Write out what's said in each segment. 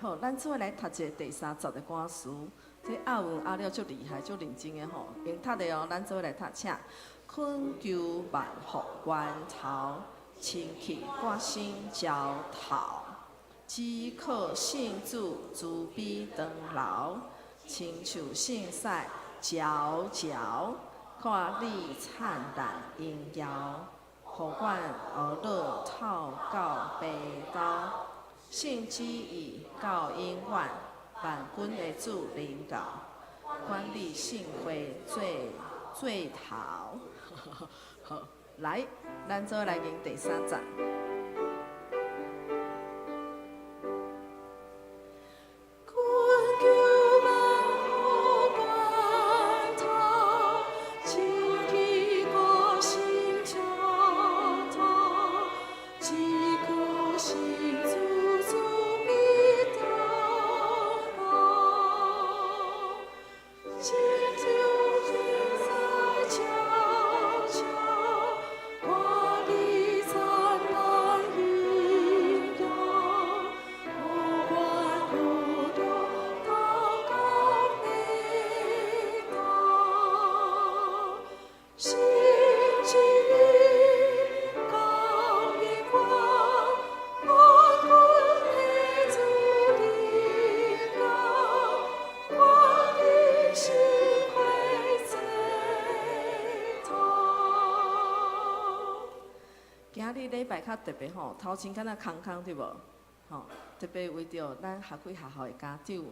好，咱做伙來讀一个第三節的歌詞，這押韻押了足厲害、足認真的吼，用讀的哦，咱做伙來讀，請。懇求萬福源頭，清氣歌聲澆頭，只靠聖主慈悲長留，親像聖賽皎皎，看你燦爛榮耀，予阮學樂透到白晝，聖旨意到永遠，萬軍的主臨到，管理聖會做做頭。好，來，咱做來吟第三節。懇求萬福源頭，清氣歌聲澆頭，只靠聖主慈悲長留，親像聖賽皎皎，看你燦爛榮耀，予阮學樂透到白晝，聖旨意到永遠，萬軍的主臨到，管理聖會做頭。今日禮拜較特別吼，頭前敢若空空對無？吼，特別為著咱學會學校的家長、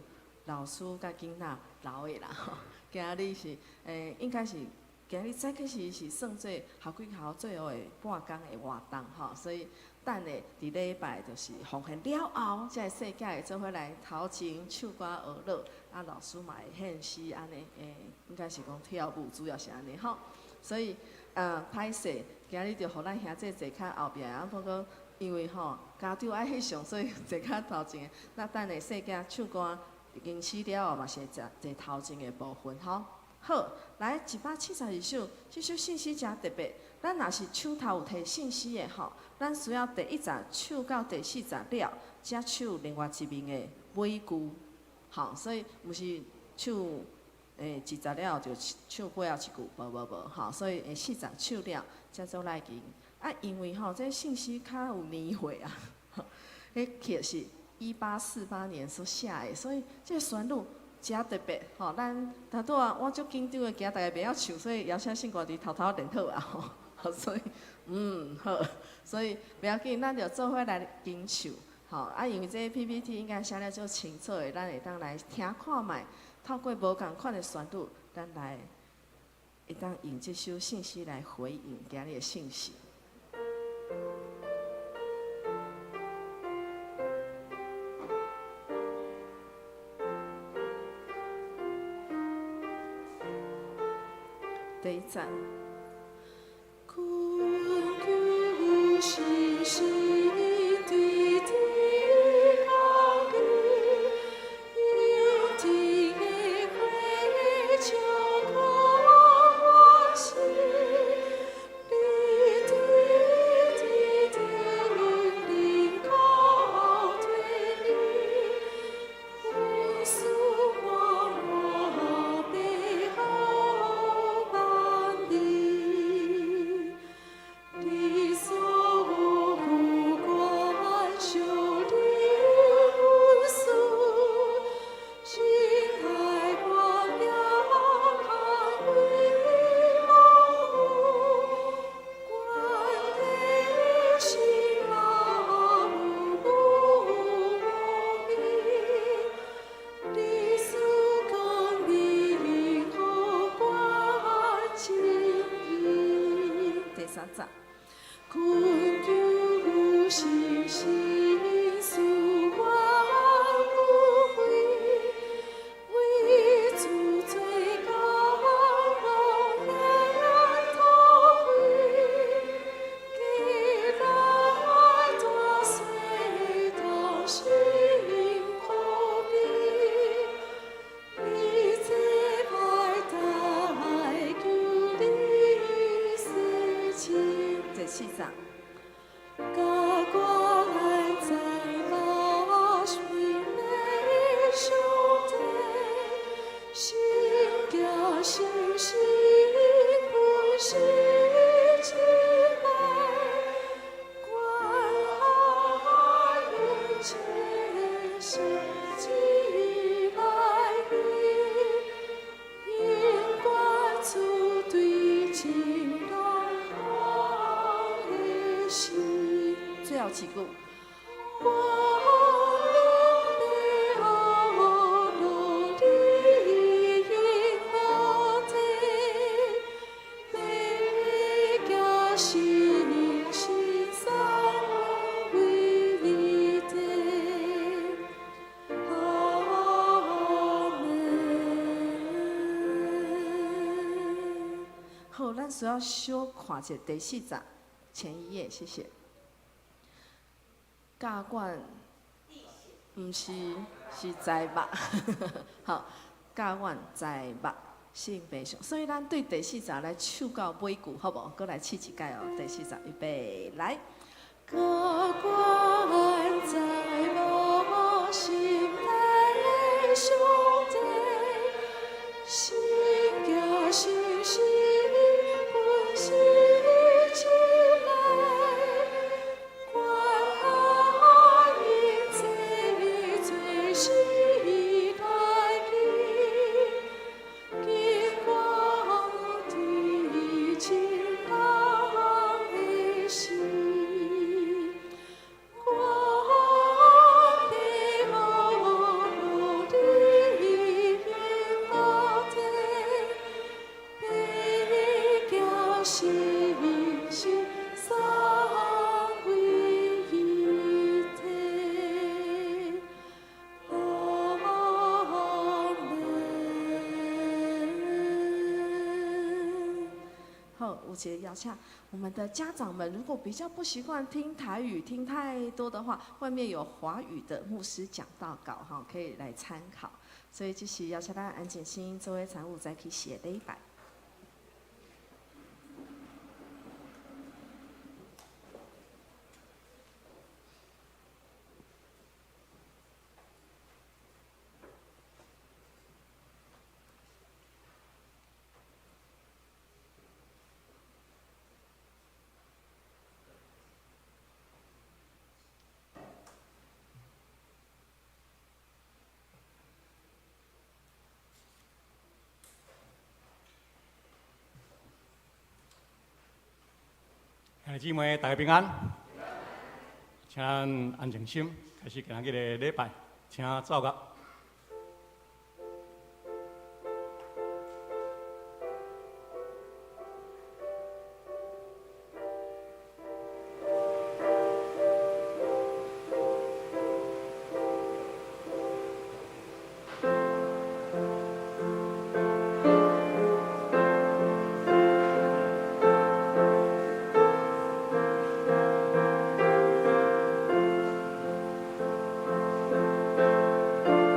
老師佮囡仔留的啦吼。今日是應該是今日早起時是算做學會學校最後的半工的活動吼，所以等下佇禮拜就是奉獻了後，才會細囝會做伙來頭前唱歌學樂，啊老師嘛會獻詩按呢，應該是講跳舞，主要是按呢吼。所以歹勢，今日就予咱兄弟坐較後壁，啊不過因為吼家長愛翕相，所以坐較頭前的。那等下細囝唱歌吟詩了後，嘛是會坐坐頭前的部分吼。好，來172首，這首聖詩誠特別。咱若是手頭有提聖詩的吼，咱需要第一節唱到第四節了，才唱另外一面的尾句。吼，所以毋是唱一節了後就唱尾後一句，無無無，吼，所以四節唱了，才做來吟。啊，因為吼，這聖詩較有年歲啊，彼曲是1848年所寫的，所以這個旋律誠特別吼。咱頭拄仔我足緊張的，驚大家袂曉唱，所以搖聲聖歌佇頭頭練好啊吼。所以，好，所以袂要緊，咱就做伙來跟唱，吼。啊，因為這 PPT 應該寫了足清楚的，咱會當來聽看覓，透過無仝款的旋律，咱來會當用這首聖詩來回應今日的信息。第一節。懇求信心對天降臨，用天的火照光我心，你對天的靈高推你，恩賜我背後萬里，你所關修的恩賜，親愛光耀捍衛保護，管理心馬不明，你賜光明和關真義。第三節。懇求信心賜我無悔，為主最高榮難頭盔，給來大水當心可比，你這愛帶救你死情。心來去，永懸主對情人講的詩。最後一句。我攏欲努力無底，欲行信心三位一體。阿們。好，咱需要小看一下第四節前一頁，謝謝。教管毋是是在目，好，教阮在目性命上，所以咱對第四節來唱到尾句，好無？閣來試一擺哦，第四節預備來。教阮在目心內的上帝，信行信心本是一來，關一切罪死來去，金光對情人的詩。我欲努力無底，欲行信心三位一體。阿們。好，有一个邀請，我們的家長們如果比較不習慣聽台語，聽太多的話，外面有華語的牧師講道稿，哈，可以來參考。所以這是邀請咱安靜心做伙參與早起謝禮拜。兄弟姊妹，大家平安。請咱安靜心，開始今仔日的禮拜，請奏樂。我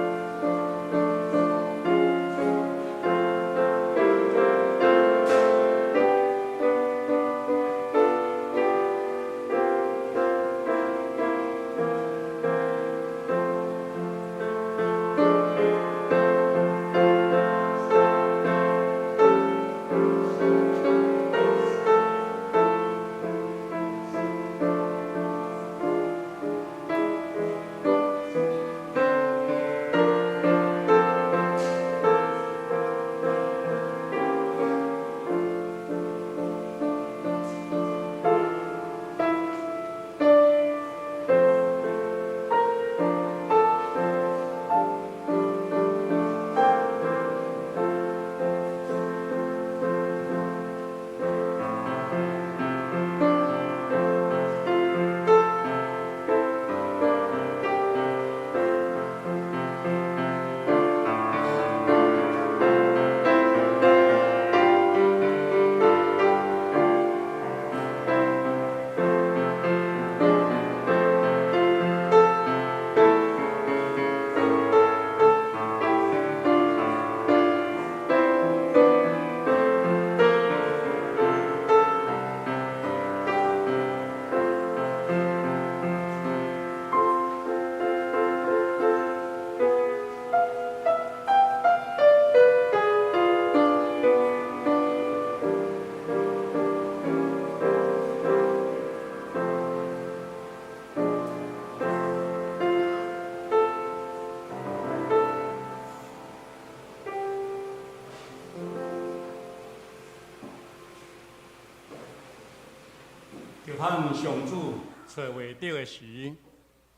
盼上主揣袂著的時，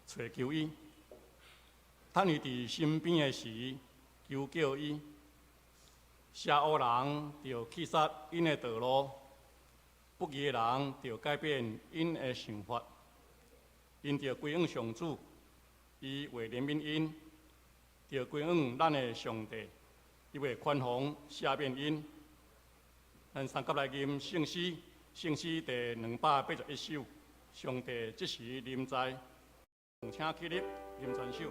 揣求伊；趁伊佇身邊的時，求叫伊。邪惡人著棄殺𪜶的道路，不義的人著改變𪜶的想法。𪜶著歸向上主，伊會憐憫𪜶；著歸向咱的上帝，伊會寬宏赦免𪜶。咱三甲來吟聖詩，聖詩第281首，上帝這時臨在，請起立，吟全首。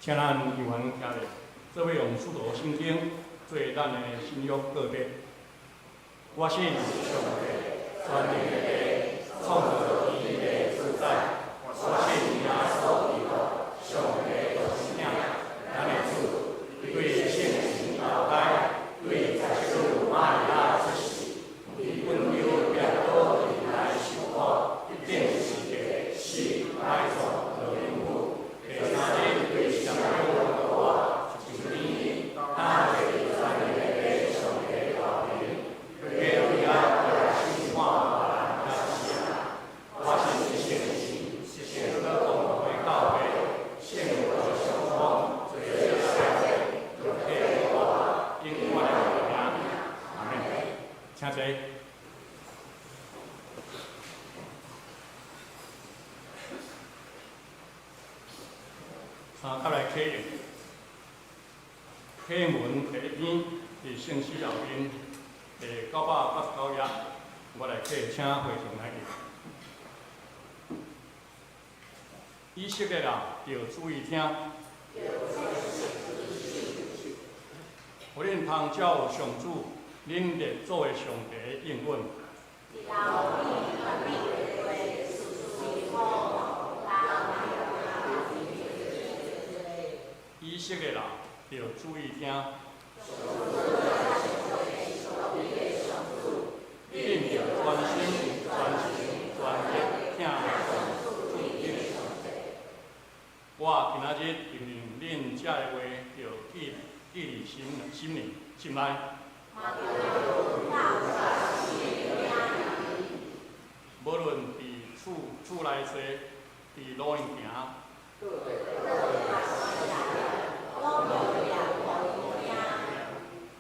請咱猶原徛咧，做伙用使徒信經做咱的信仰告白。我信上帝，全能的父，創造天地主宰。我信耶穌基督，上帝獨生子，咱的主，伊對聖神投胎，對十聖母瑪利亞出世，佇本丟彼拉多佇來受苦，釘十字架，死，埋葬，落陰府，第三日對上主復活，上天，他坐佇全能的父上帝右爿，欲對遐來審判活人佮死人。我信聖神，聖所公會教會，聖徒相通，罪赦肉體復活，永遠的命。阿們。請坐。三甲來啟應，啟應文第一篇佇聖詩後面第989頁，我來啟，請會眾來印。以色列人著注意聽，予恁通照上主恁列祖的上帝應允。以色列人著注意聽。這个話，著記記佇心心裡心內。無論佇厝厝內坐，佇路頂行，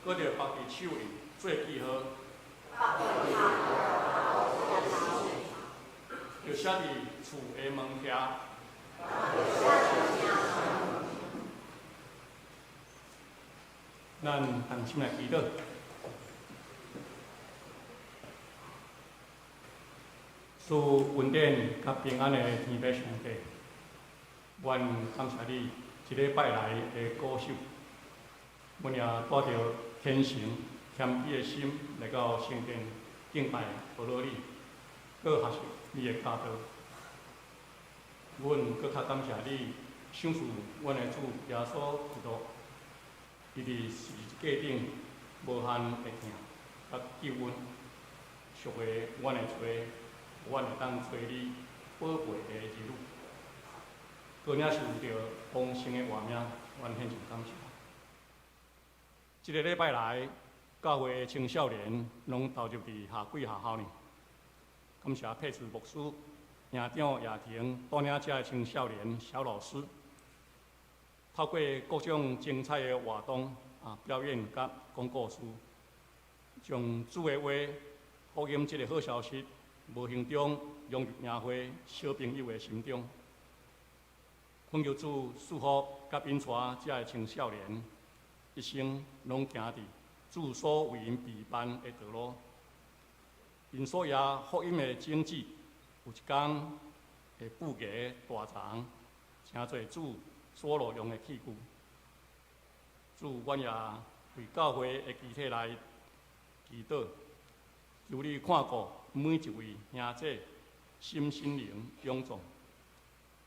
閣著縛佇手裡做記號，著寫佇厝的門徛。咱同心來祈禱。賜恩典佮平安的天父上帝，阮感謝你這禮拜來的保守，阮也帶著虔誠謙卑的心來到聖殿敬拜阿羅你，閣學習你的教導。阮閣較感謝你賞賜阮的主耶穌基督，伊佇十字架頂無限的疼佮救恩，贖回阮的罪，予阮會當做你寶貝的兒女，閣領受著豐盛的活命，阮獻上感謝。這个禮拜來，教會的青少年攏投入佇夏季學校呢。感謝佩慈牧師、營長雅婷帶領遮的青少年小老師，透過各種精彩的活動啊、表演佮講故事，將主的話、福音這个好消息，無形中融入營會小朋友的心中。懇求主賜福佮引帶遮的青少年，一生攏行佇主所為𪜶備辦的道路。𪜶所掖福音的種子，有一工會布芽大長，成做主所路用的器具。主，阮也為教會的肢體來祈禱，求你看顧每一位兄姐身心靈勇壯，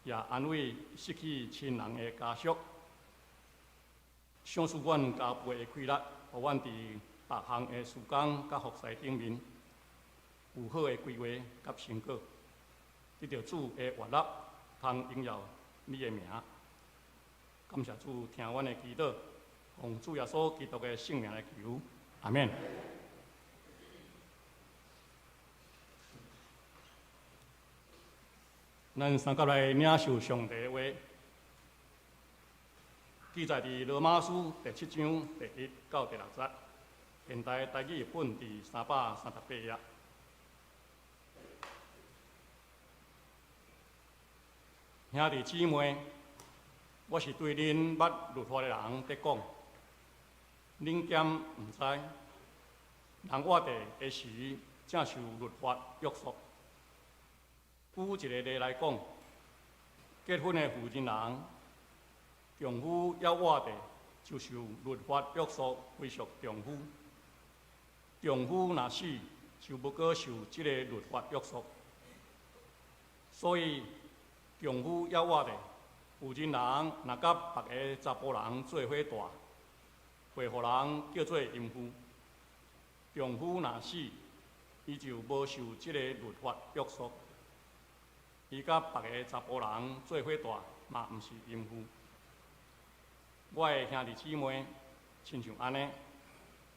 也安慰失去親人的家屬。賞賜阮加倍的氣力，予阮佇逐項的事工佮服侍頂面有好的規劃佮成果，得著主的悅納，通榮耀你的名。感謝主聽阮的祈禱，奉主耶穌基督的聖名來求，阿們。咱三甲來領受上帝的話，記載佇羅馬書第七章第一到第六節，現代台語本佇338頁。兄弟姊妹，我是對恁捌律法的人佇講，恁敢毋知，人活地的時，正受律法約束。舉一個例來講，結婚的婦人人，丈夫猶活著，就受律法約束，歸屬丈夫；丈夫若死，就無閣受這个律法約束。所以，丈夫猶活著，婦人人若佮別个查埔人做伙蹛，會予人叫做淫婦。丈夫若死，伊就無受這个律法約束。伊佮別个查埔人做伙蹛，嘛毋是淫婦。我的兄弟姊妹，親像按呢，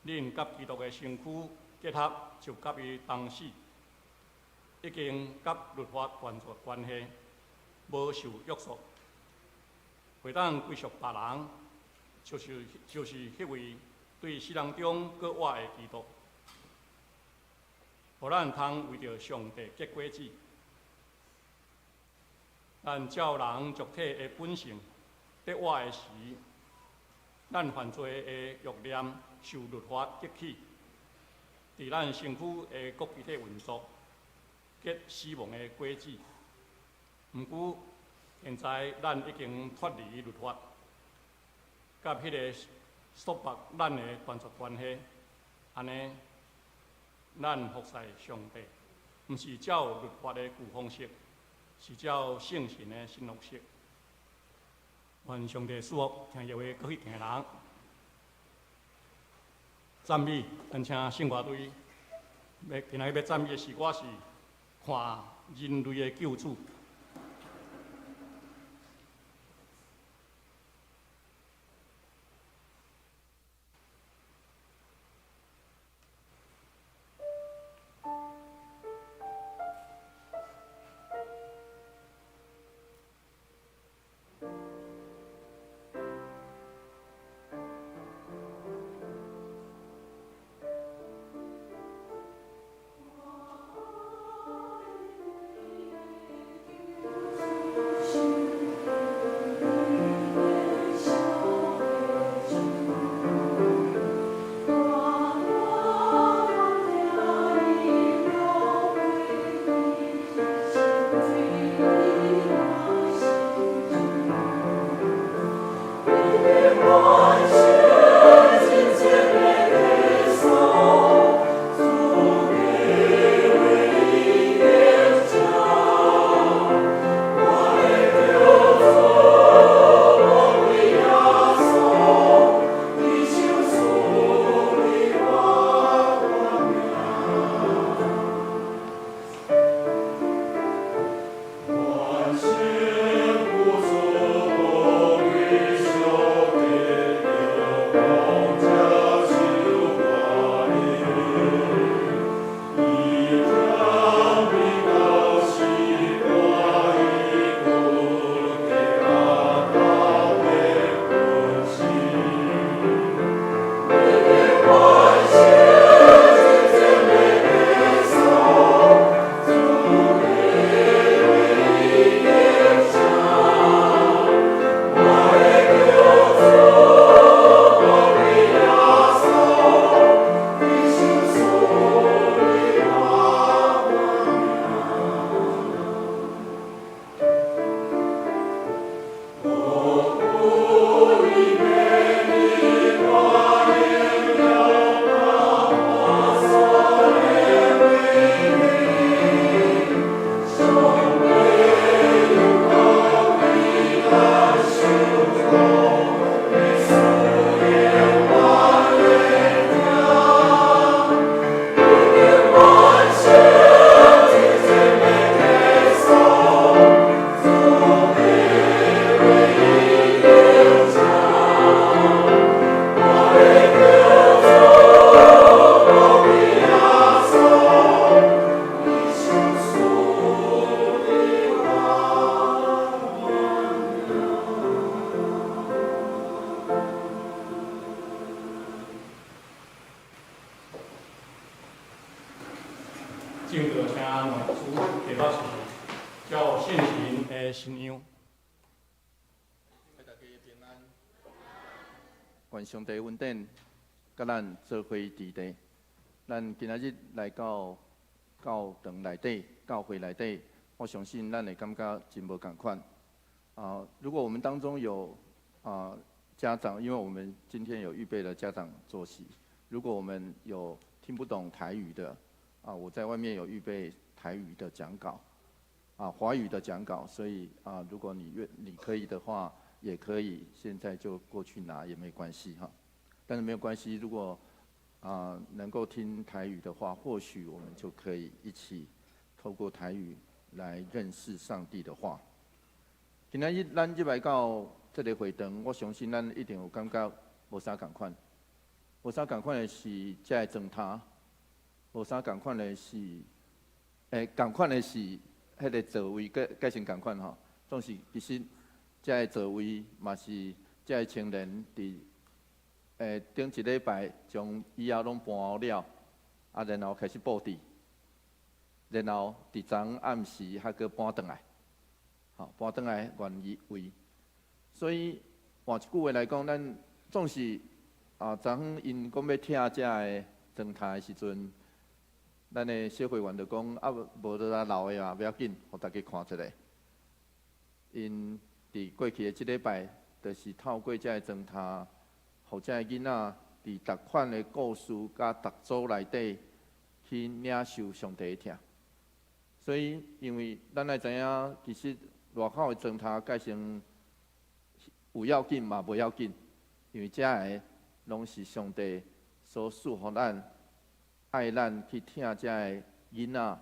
恁佮基督的身軀結合，就佮伊同死，已經佮律法斷絕關係，無受約束，會當歸屬別人，就是就是彼位對死人中閣活的基督，予咱通為著上帝結果子。咱照人俗體的本性得活的時，咱犯罪的欲念受律法激起，佇咱身軀的各肢體運作，結死亡的果子。毋過，現在咱已經脫離律法，佮彼个束縛咱的斷絕關係，按呢，咱服侍上帝，毋是照律法的舊方式，是照聖神的新方式。願上帝賜福，聽伊話閣去行的人。讚美，咱請聖樂隊欲今仔日欲讚美的詩歌是看人類的救主。目是照信神的信仰。大家平安，願上帝恩典，佮咱做伙佇地。咱今仔日來到教堂內底、教會內底，我相信咱會感覺真無仝款。如果我們當中有家長，因為我們今天有預備了家長坐席，如果我們有聽不懂台語的，我在外面有預備台語的講稿，華語的講稿，所以如果你可以的話，也可以現在就過去拿也沒關係哈。但是沒有關係，如果能夠聽台語的話，或許我們就可以一起透過台語來認識上帝的話。今仔日咱入來到這个會堂，我相信咱一定有感覺無啥仝款，無啥仝款的是這个妝頭，無啥仝款的是，仝款的是彼个座位，蓋成仝款吼。總是其實這个座位嘛是這个青年佇頂一禮拜將椅仔攏搬好了，然後開始佈置，然後佇昨暗時還閣搬轉來，吼，搬轉來原位。所以換一句話來講，咱總是昨昏𪜶講欲拆這个妝台的時陣，咱的小會員就講無就來留的啊，無要緊，予大家看一下。𪜶佇過去的這禮拜，就是透過這个妝台，予這个囡仔佇逐款的故事佮逐組內底去領受上帝的疼。所以，因為咱愛知影，其實外口的妝台蓋成有要緊嘛，無要緊，因為這个攏是上帝所賜予咱，愛咱去疼這个囡仔，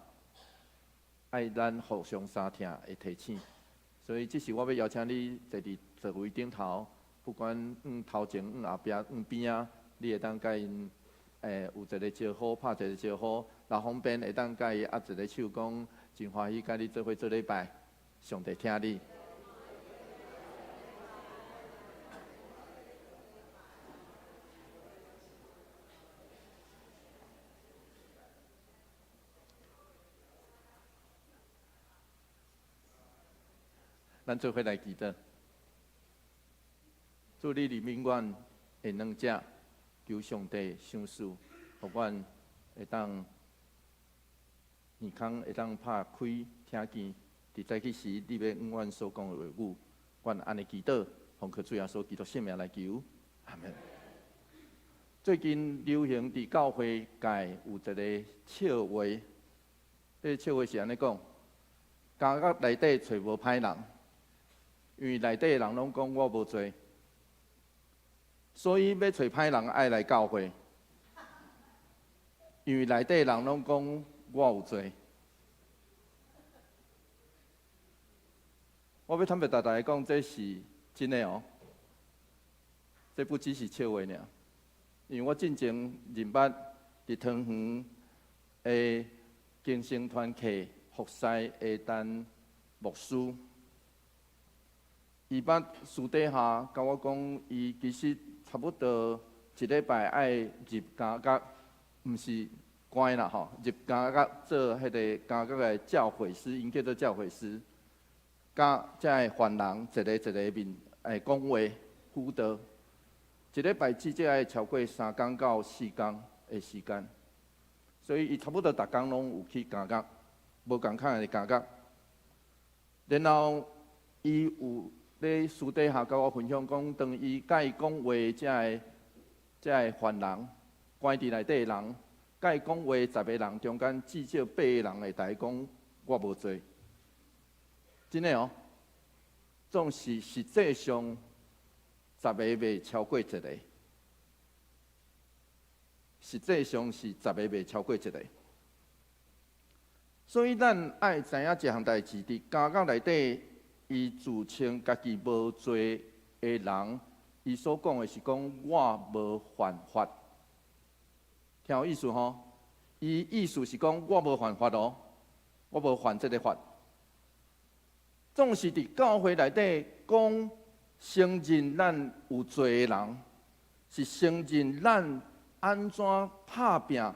愛咱互相相疼的提醒。所以，這是我欲邀請你坐佇座位頂頭，不管往頭前、往後壁、往邊仔，你會當佮𪜶有一个招呼，拍一个招呼，若方便會當佮伊握一个手，講真歡喜佮你做伙做禮拜，上帝疼你。咱做伙來祈禱，主你憐憫阮的軟弱，求上帝賞賜，予阮會當耳孔會當拍開聽見，佇早起時你欲向阮所講的話語，阮按呢祈禱，奉靠主耶穌基督聖名來求，阿門。最近流行佇教會界有一个笑話，這个笑話是按呢講：監獄內底揣無歹人。因為內底的人攏講我無罪，所以欲揣歹人愛來教會。因為內底的人攏講我有罪。我欲坦白大大講，這是真的哦，這不只是笑話爾。因為我進前認捌佇桃園的更生團契服侍的陳牧師。伊捌私底下共我講，伊其實差不多一禮拜愛入監獄，毋是關啦吼，入監獄做彼个監獄的教誨師，𪜶叫做教誨師，佮遮个犯人一个一个面講話輔導，一禮拜至少愛超過3工到4工的時間，所以伊差不多逐工攏有去監獄，無仝款的監獄。然後伊有咧私底下佮我分享講，當伊佮伊講話，遮个犯人關佇內底的人，佮伊講話十个人中間，至少八個人會共伊講我無罪。真的哦，總是實際上十个袂超過一个，實際上是十个袂超過一个。所以咱愛知影一項代誌，佇監獄內底，伊自稱家己無罪的人，伊所講的是講我無犯法，聽有意思吼？伊意思是講我無犯法哦，我無犯這个法。總是佇教會內底講承認咱有罪的人，是承認咱按怎拍拚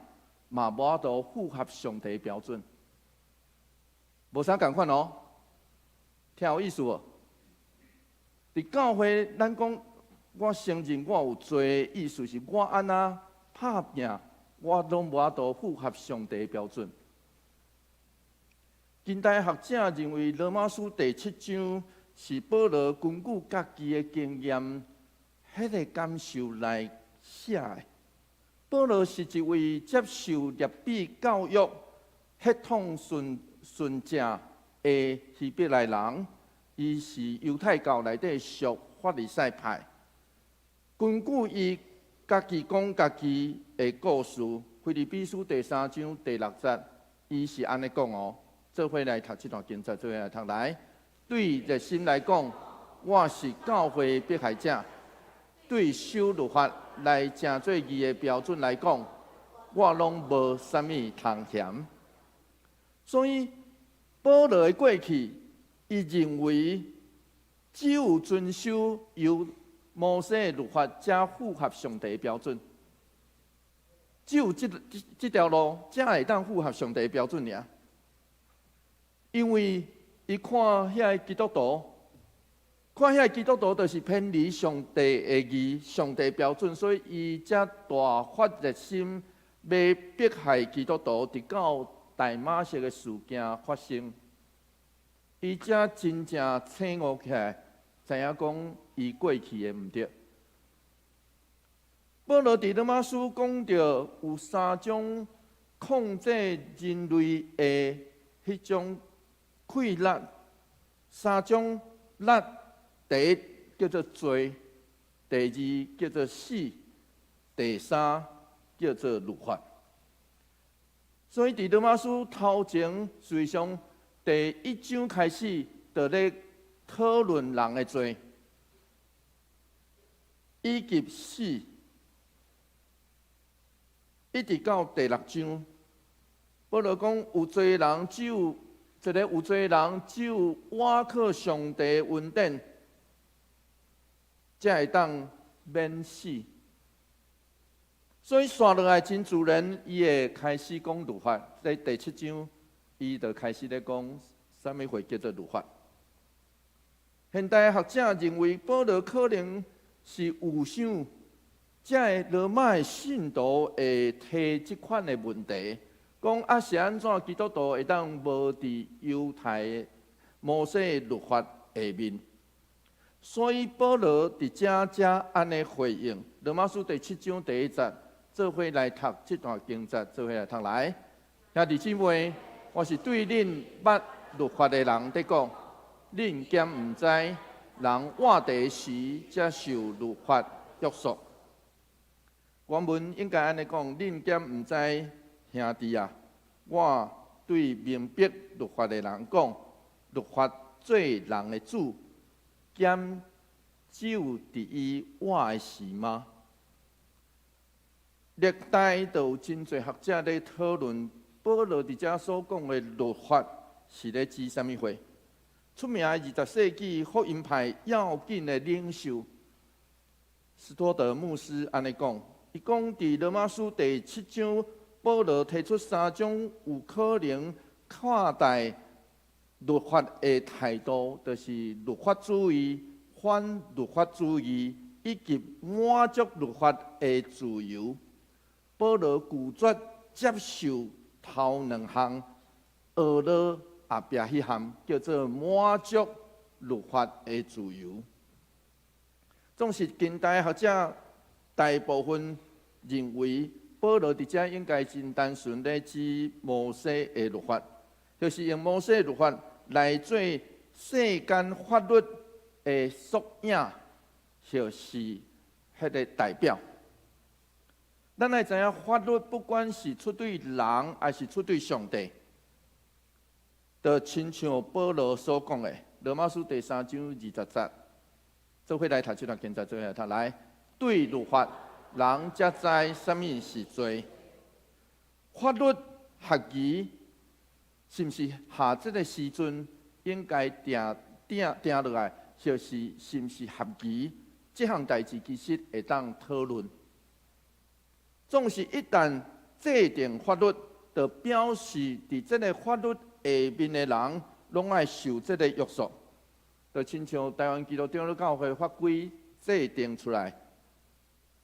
嘛無法度符合上帝標準。無啥仝款哦，聽有意思無？佇教會，咱講我承認我有罪，意思是我按怎拍拚，我攏無法度符合上帝標準。近代學者認為，羅馬書第七章是保羅根據家己的經驗，彼個感受來寫的。保羅是一位接受律法教育、血統純純正的希伯來人，伊是猶太教內底屬法利賽派。根據伊家己講家己的故事，腓立比書第三章第六節，伊是按呢講哦。做伙來讀這段經節，做伙來讀來。對熱心來講，我是教會迫害者；對守律法來成做義的標準來講，我攏無啥物通嫌。所以保羅的過去，伊認為只有遵守由摩西的律法，才符合上帝的標準。只有這條路，才會當符合上帝的標準爾。因為伊看遐個基督徒，看遐個基督徒就是偏離上帝的義、上帝標準，所以伊才大發熱心，欲迫害基督徒，直到大馬色的事件發生，伊才真正醒悟起來，知影講伊過去的毋對。保羅佇羅馬書講著有三種控制人類的彼種氣力，三種力，第一叫做罪，第二叫做死，第三叫做律法。所以佇羅馬書頭前，實際上第一章開始就咧討論人的罪，以及死，一直到第六章，保羅講有罪人只有一个有罪人，只有倚靠上帝恩典，才會當免死。所以紲落來真自然，伊會開始講律法。在第七章，伊就開始咧講啥物貨叫做律法。現代學者認為，保羅可能是有想，這个羅馬的信徒會提這款的問題，講啊是按怎基督徒會當無佇猶太摩西律法下面？所以保羅佇遮才按呢回應。羅馬書第七章第一節，做伙來讀這段經節，做伙來讀來。兄弟姊妹，我是對恁捌律法的人佇講，恁敢毋知人活地時才受律法約束？原文應該按呢講，恁敢毋知兄弟啊？我對明白律法的人講，律法做人的主，敢只有佇伊活的時嗎？歷代都有真濟學者咧討論，保羅佇遮所講的律法是咧指啥物貨？出名的20世紀福音派要緊的領袖斯托德牧師按呢講，伊講佇羅馬書第七章，保羅提出三種有可能看待律法的態度，就是律法主義、反律法主義以及滿足律法的自由。保羅拒絕接受頭兩項，學落後壁彼項叫做滿足律法的自由。總是近代學者大部分認為，保羅佇遮應該真單純咧指摩西的律法，就是用摩西律法來做世間法律的縮影，就是彼个代表。咱愛知影，法律不管是出對人，還是出對上帝，就親像保羅所講的，羅馬書第三章20節，做伙來讀這段經節，做伙來讀來。對律法，人才知啥物是罪。法律合宜，是毋是下這个時陣應該定定定落來，就是是毋是合宜？這項代誌其實會當討論。總是一旦制定法律，就表示佇這个法律下面的人攏愛受這个約束，就親像台灣基督長老教會法規制定出來，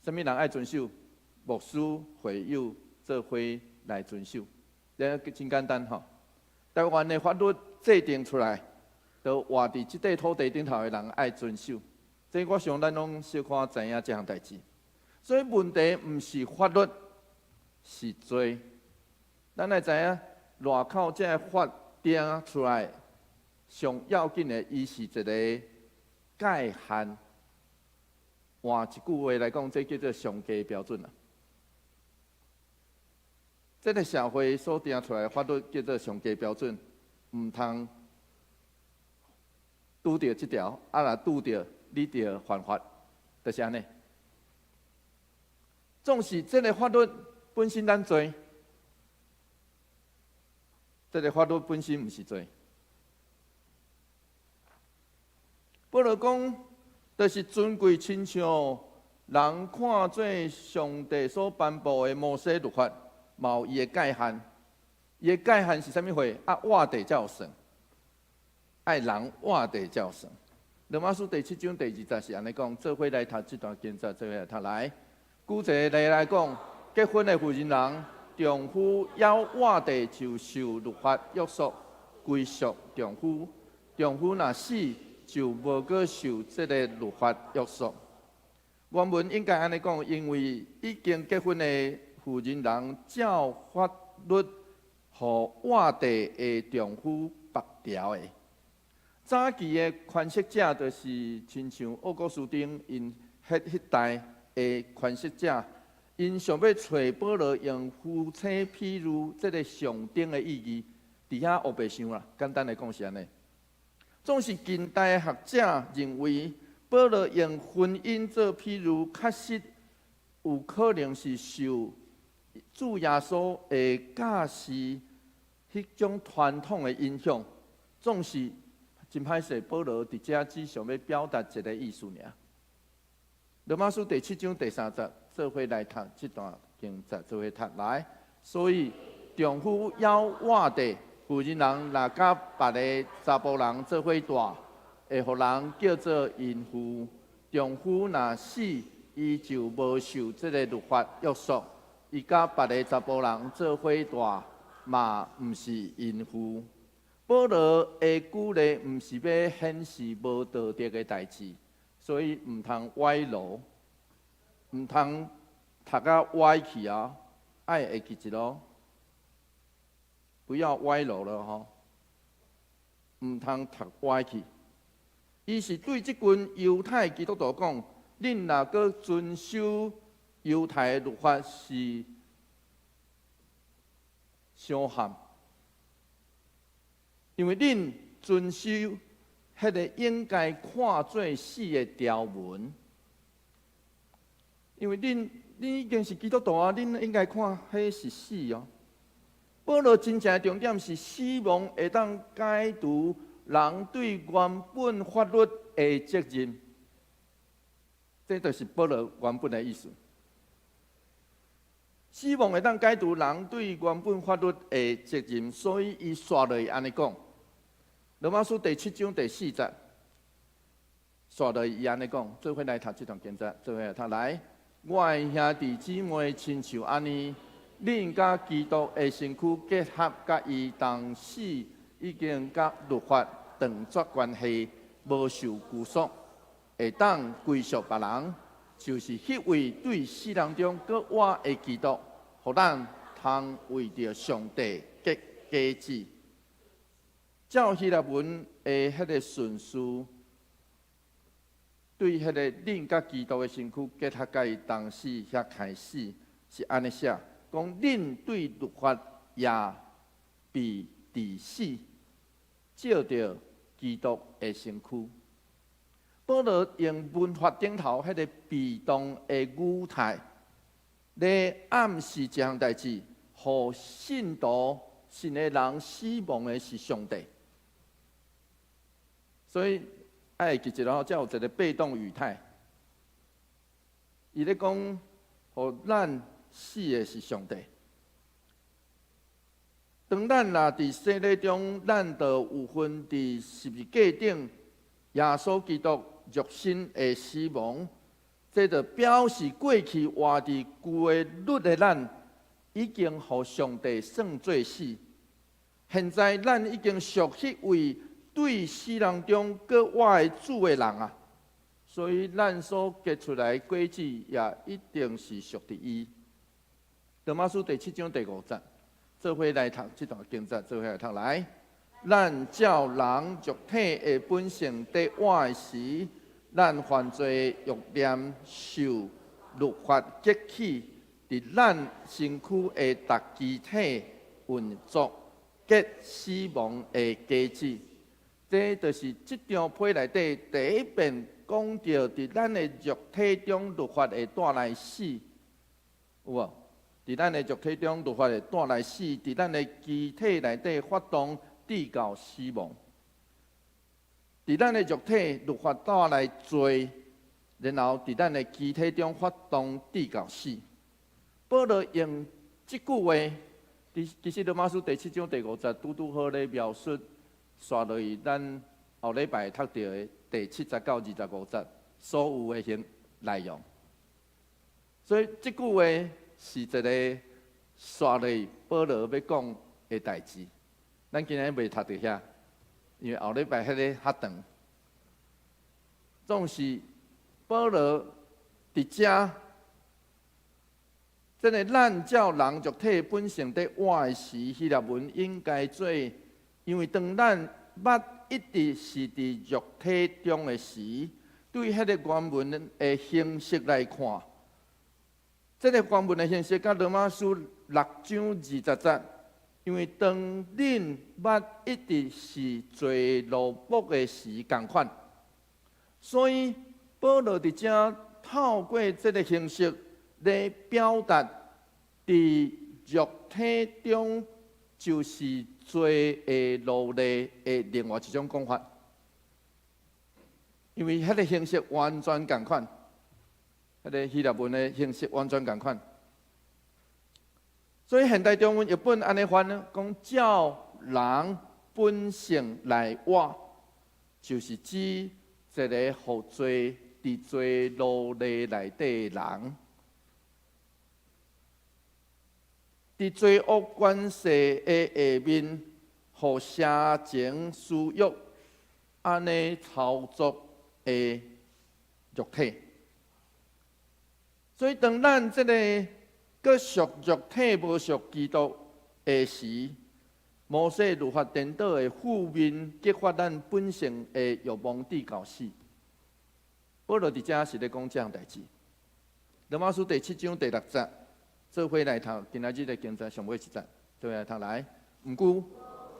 啥物人愛遵守？牧師、會友做伙來遵守，這真簡單吼。台灣的法律制定出來，就活佇這塊土地頂頭的人愛遵守。這我想咱攏小可知影這項代誌。所以問題毋是法律，是罪。咱愛知影，外口這个法定出來，上要緊的，伊是一個界限。換一句話來講，這叫做上低標準啦。這个社會所定出來的法律叫做上低標準，毋通拄著這條，啊若拄著，你就犯法，就是按呢。總是這个法律本身咱罪，這个法律本身毋是罪。保羅講，就是尊貴親像人看做上帝所頒布的摩西律法，嘛有伊的界限。伊的界限是啥物貨？啊，活著才有算，愛人活著才有算。羅馬書第七章第二節是按呢講，做伙來讀這段經節，做伙來讀來。舉一个例來講，結婚的婦人人，丈夫猶活著就受律法約束，歸屬丈夫；丈夫若死，就無閣受這个律法約束。原文應該按呢講，因為已經結婚的婦人人，照法律予活著的丈夫縛牢的。早期的詮釋者就是親像奧古斯丁𪜶彼代的詮釋者，𪜶想欲揣保羅用夫妻譬喻這个上頂的意義，佇遐烏白想啦。簡單來講是按呢。總是近代學者認為，保羅用婚姻做譬喻，確實有可能是受主耶穌的教示彼種傳統的影響。總是真歹勢，保羅佇遮只想欲表達一個意思爾。羅馬書第七章第三節，做伙來讀這段經節，做伙讀來。所以丈夫猶活著，婦人人若佮別个查埔人做伙蹛，會予人叫做淫婦。丈夫若死，伊就無受這个律法約束，伊佮別个查埔人做伙蹛，嘛毋是淫婦。保羅的舉例毋是欲顯示無道德的代誌，所以毋通歪路，毋通讀甲歪去啊！愛會記一囉，不要歪路了吼，毋通讀歪去。伊是對這群猶太基督徒講：恁若閣遵守猶太的律法是傷譀。因為恁遵守彼个應該看做死的條文，因為恁已經是基督徒啊，恁應該看彼是死哦。保羅真正的重點是死亡會當解除人對原本法律的責任，這就是保羅原本的意思。死亡會當解除人對原本法律的責任，所以伊紲落去按呢講。羅馬書第七章第四節，紲落去伊按呢講，做伙來讀這段經節，做伙來讀來。我的兄弟姊妹，親像按呢，恁佮基督的身軀結合，佮伊同死，已經佮律法斷絕關係，無受拘束，會當歸屬別人，就是彼位對死人中閣活的基督，予咱通為著上帝結果子。照希臘文的彼个順序，對彼个恁佮基督的身軀結合，佮伊同死遐開始是按呢寫，講恁對律法也被治死，藉著基督的身軀。保羅用文法頂頭彼个被動的語態，來暗示一項代誌，予信徒信的人死亡的是上帝。所以愛記一下，才有一个被動語態。伊咧講，予咱死的是上帝。當咱若佇洗禮中，咱就有份佇十字架頂耶穌基督肉身的死亡，這就表示過去活佇舊的律的咱，已經予上帝算做死。現在咱已經屬彼位對死人中閣活的主的人啊，所以咱所結出來的果子也一定是屬佇伊。羅馬書第七章第五節，做伙來讀這段經節，做伙來讀來。咱照人肉體的本性佇活的時，咱犯罪欲念受律法激起，佇咱身軀的逐肢體運作，結死亡的果子。這就是這張批內底第一遍講著，佇咱的肉體中律法會帶來死，有無？佇咱的肉體中律法會帶來死，佇咱的肢體內底發動致到死亡。佇咱的肉體律法帶來罪，然後佇咱的肢體中發動致到死。保羅用這句話，其實羅馬書第七章第五節拄拄好咧描述，紲落去咱後禮拜讀著的第七節到25節所有的形內容。所以這句話是一個紲落去保羅欲講的代誌。咱今日袂讀著遐，因為後禮拜彼个較長。總是保羅佇遮，這个咱照人肉體本性佇活的時，希臘文應該做，因為當咱捌一直是佇肉體中的時，對彼个原文的形式來看，這个原文的形式佮羅馬書六章20節，因為當恁捌一直是做奴僕的時仝款，所以保羅佇遮透過這个形式來表達，佇肉體中就是罪的奴隸的另外一種講法，因為彼个形式完全仝款，彼个希臘文的形式完全仝款。所以現代中文譯本按呢翻呢，講照人本性來活，就是指一個予罪佇做奴隸內底的人，佇罪惡權勢的下面，予邪情私欲按呢操作的肉體。所以當咱這個閣屬肉體無屬基督的時，摩西律法顛倒的負面激發咱本性的欲望致到死。保羅佇遮是咧講這項代誌。羅馬書第七章第六節，做伙來讀今仔日的經節上尾一節，做伙來讀來。毋過，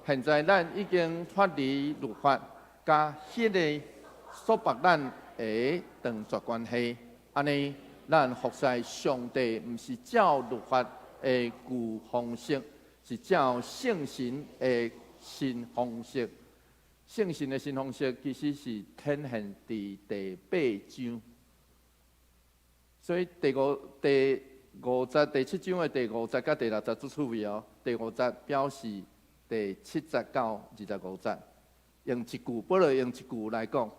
現在咱已經脫離律法，佮彼个束縛咱的斷絕關係，按呢，咱服侍上帝，毋是照律法的舊方式，是照聖神的新方式。聖神的新方式其實是體現佇第八章。所以第五節、第七章的第五節佮第六節足趣味哦。第五節表示第七節到25節，用一句，保羅用一句來講，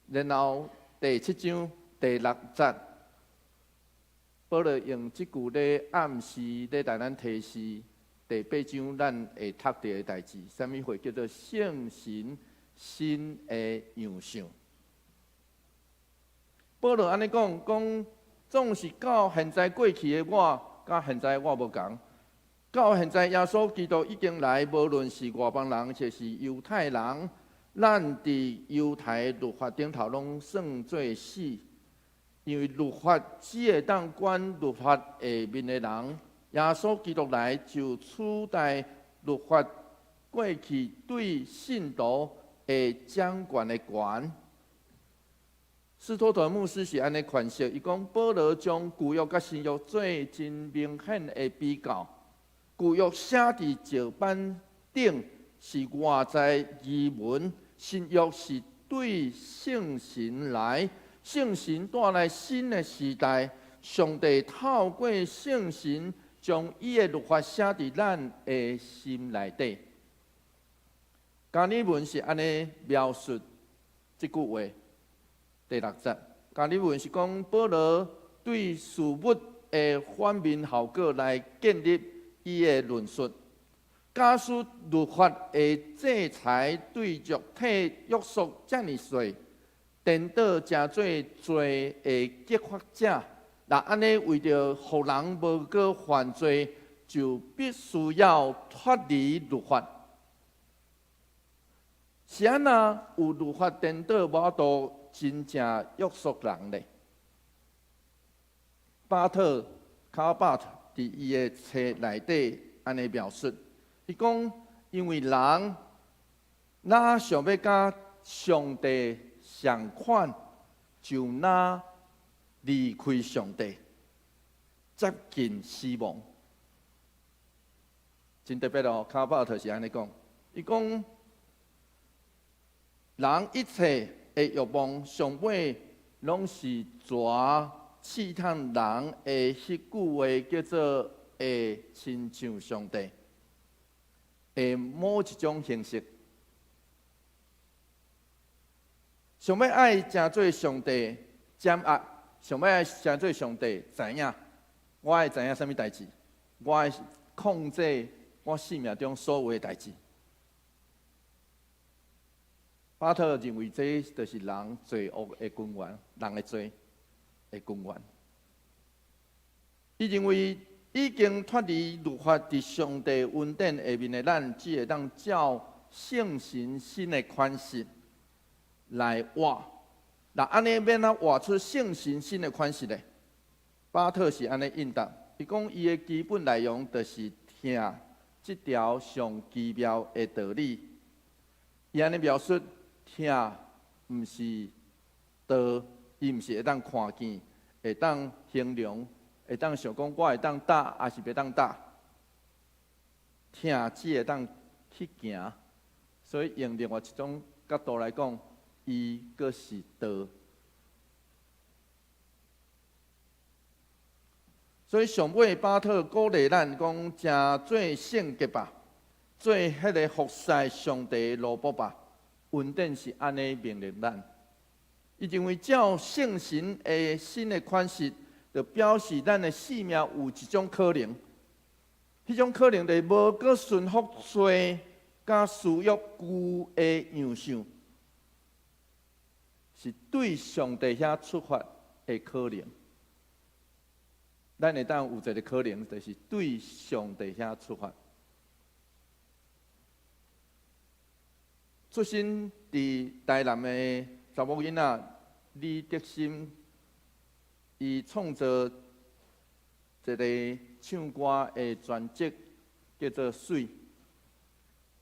然後第七章第六節，保羅用這句咧暗示，咧來咱提示第八章咱會讀著的代誌，啥物貨叫做聖神新的樣相。保羅按呢講，講總是到現在過去的我，佮現在我無仝。到現在耶穌基督已經來，無論是外邦人，抑是猶太人，咱佇猶太律法頂頭攏算做死。因為律法只會當管律法下面的人，耶穌基督來就取代律法過去對信徒的掌權的權。斯托特牧師是按呢詮釋，伊講保羅將舊約佮新約做真明顯的比較。舊約寫佇石板頂是外在儀文，新約是對聖神來。聖神帶來新的時代，上帝透過聖神將伊的律法寫佇咱的心內底。加爾文是按呢描述這句話，第六節。加爾文是講保羅對事物的反面效果來建立伊的論述。假使律法的制裁對肉體約束遮爾細，顛倒成做罪的激發者，若按呢為著予人無閣犯罪，就必須要脫離律法。是按怎有律法顛倒無法度真正約束人咧？巴特卡巴特佇伊的冊內底按呢描述，伊講，因為人若想欲佮上帝仝款，就若離開上帝，接近死亡。真特別哦，卡巴特是按呢講，伊講，人一切的欲望，上尾攏是蛇試探人的彼句話，叫做會親像上帝的某一種形式。想欲愛成做上帝掌握，想欲愛成做上帝知影，我愛知影啥物代誌，我愛控制我生命中所有的代誌。巴特認為這就是人罪惡的根源，人的罪的根源。伊認為已經脫離律法佇上帝恩典下面的咱，只會當照聖神新的款式來活。若按呢欲按怎活出聖神新的款式呢？巴特是按呢應答，伊講伊的基本內容就是疼這條上奇妙的道理。伊按呢描述，疼毋是道，伊毋是會當看見，會當形容，會當想講我會當踏，抑是袂當踏。疼只會當去行，所以用另外一種角度來講，伊閣是道。所以上尾巴特鼓勵咱講，成做聖潔吧，做彼个服侍上帝的奴僕吧。恩典是按呢命令咱。伊認為照聖神的新的款式，就表示咱的生命有一種可能，彼種可能就是無閣順服罪佮私欲舊的樣相，是對上帝遐出發的可能。咱會當有一个可能，就是對上帝遐出發。出生佇台南的查某囡仔李德心，伊創造一个唱歌的專輯，叫做《媠》。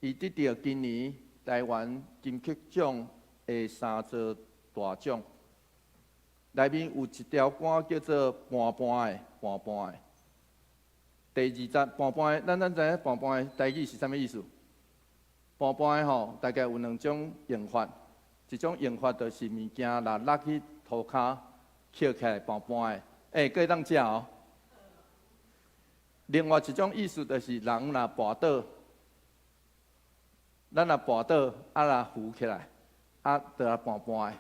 伊得著今年台灣金曲獎的三座大獎，內面有一條歌叫做《盤盤的盤盤的》。第二節盤盤的，咱知影盤盤的台語是啥物意思？盤盤的吼，大概有兩種用法，一種用法就是物件若落去塗跤，抾起來盤盤的，欸，閣會當食哦。另外一種意思就是人若跋倒，咱若跋倒，啊若扶起來，啊，就來盤盤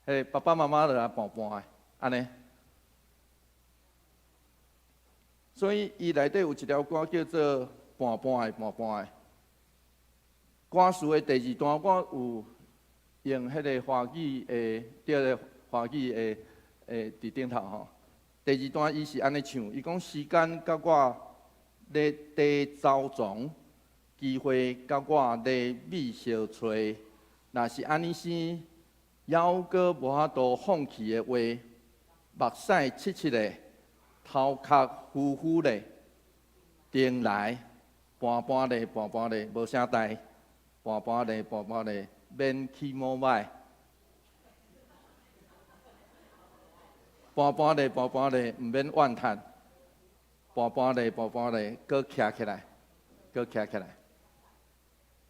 的，彼個爸爸媽媽就來盤盤的，按呢。所以伊內底有一條歌叫做《盤盤的盤盤的》。歌詞的第二段，我有用彼个華語的，佇个華語的佇頂頭吼。第二段伊是按呢唱，伊講時間佮我咧綴走傱，機會佮我咧覓相揣。若是按呢生，猶閣無法度放棄的話，目屎揤揤的，頭殼虛虛的，定來盤盤咧盤盤咧，無啥代。盤盤咧，盤盤咧，免起摩擺。盤盤咧，盤盤咧，毋免怨嘆。盤盤咧，盤盤咧，閣徛起來，閣徛起來。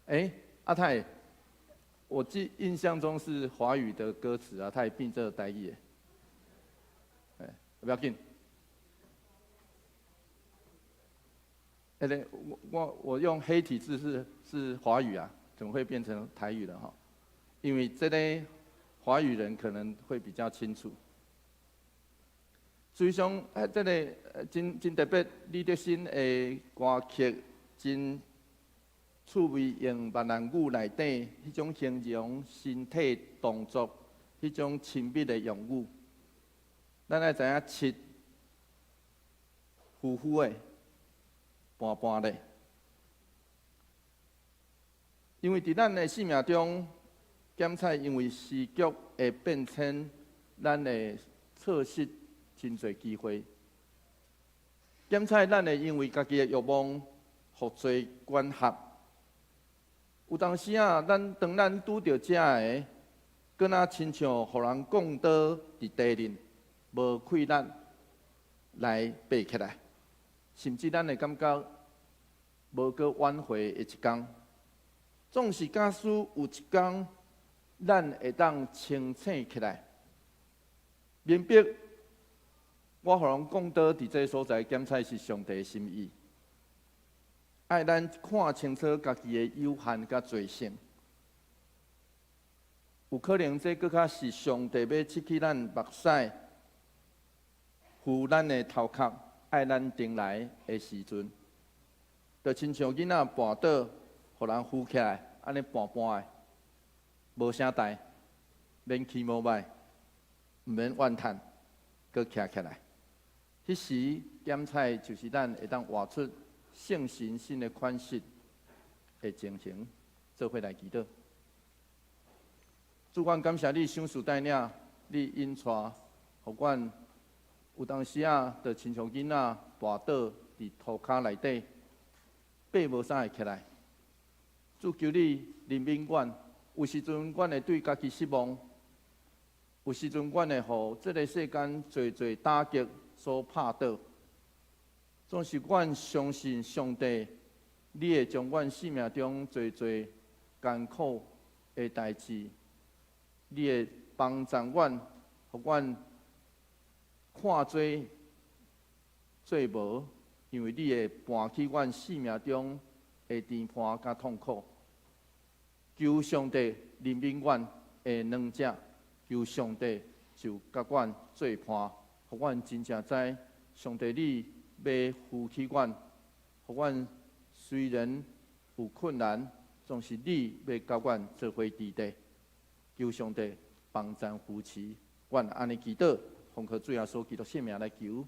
欸，阿泰，我記印象中是華語的歌詞啊，他也變做台語的。欸，不要緊。欸，對，我用黑體字是華語啊，怎麼會變成台語了哈？因為這個華語人可能會比較清楚。所以講，這個真特別，李德新的歌曲真趣味，用閩南語內底彼種形容身體動作，彼種親密的用語。咱愛知影七夫婦的伴伴咧，因為佇咱的生命中，檢採因為時局的變遷，咱會錯失真濟機會。檢採咱會因為家己的欲望，予罪管轄。有當時啊，咱當咱拄著這个，閣若親像予人摃倒佇地面，無氣力來爬起來，甚至咱會感覺無閣挽回的一天。總是假使有一天，咱會當清醒起來，明白我予人摃倒佇這个所在，檢採是上帝的心意，愛咱看清楚家己的有限佮罪性。有可能這閣較是上帝欲拭去咱目屎，扶咱的頭殼，愛咱轉來的時陣，就親像囡仔跋倒，予人扶起來，按呢伴伴的，無啥代，免起毛歹，毋免怨嘆，閣徛起來。彼時檢採就是咱會當活出聖神新的款式的情形，做伙來祈禱。主，阮感謝你賞賜帶領，你引帶，予阮有當時啊，就親像囡仔跋倒佇塗跤內底，爬無啥會起來。主，求你憐憫阮，有時陣阮會對家己失望，有時陣阮會予這个世間濟濟打擊所拍倒。總是阮相信上帝，你會將阮生命中濟濟艱苦的代誌，你會幫助阮，予阮看做做無，因為你會搬去阮生命中的甜伴佮痛苦。求上帝憐憫阮的軟弱，求上帝就佮阮做伴，予阮真正知上帝你欲扶起阮，予阮雖然有困難，總是你欲佮阮做伙佇地。求上帝幫贊扶持，阮按呢祈禱，奉靠主耶穌基督聖名來求，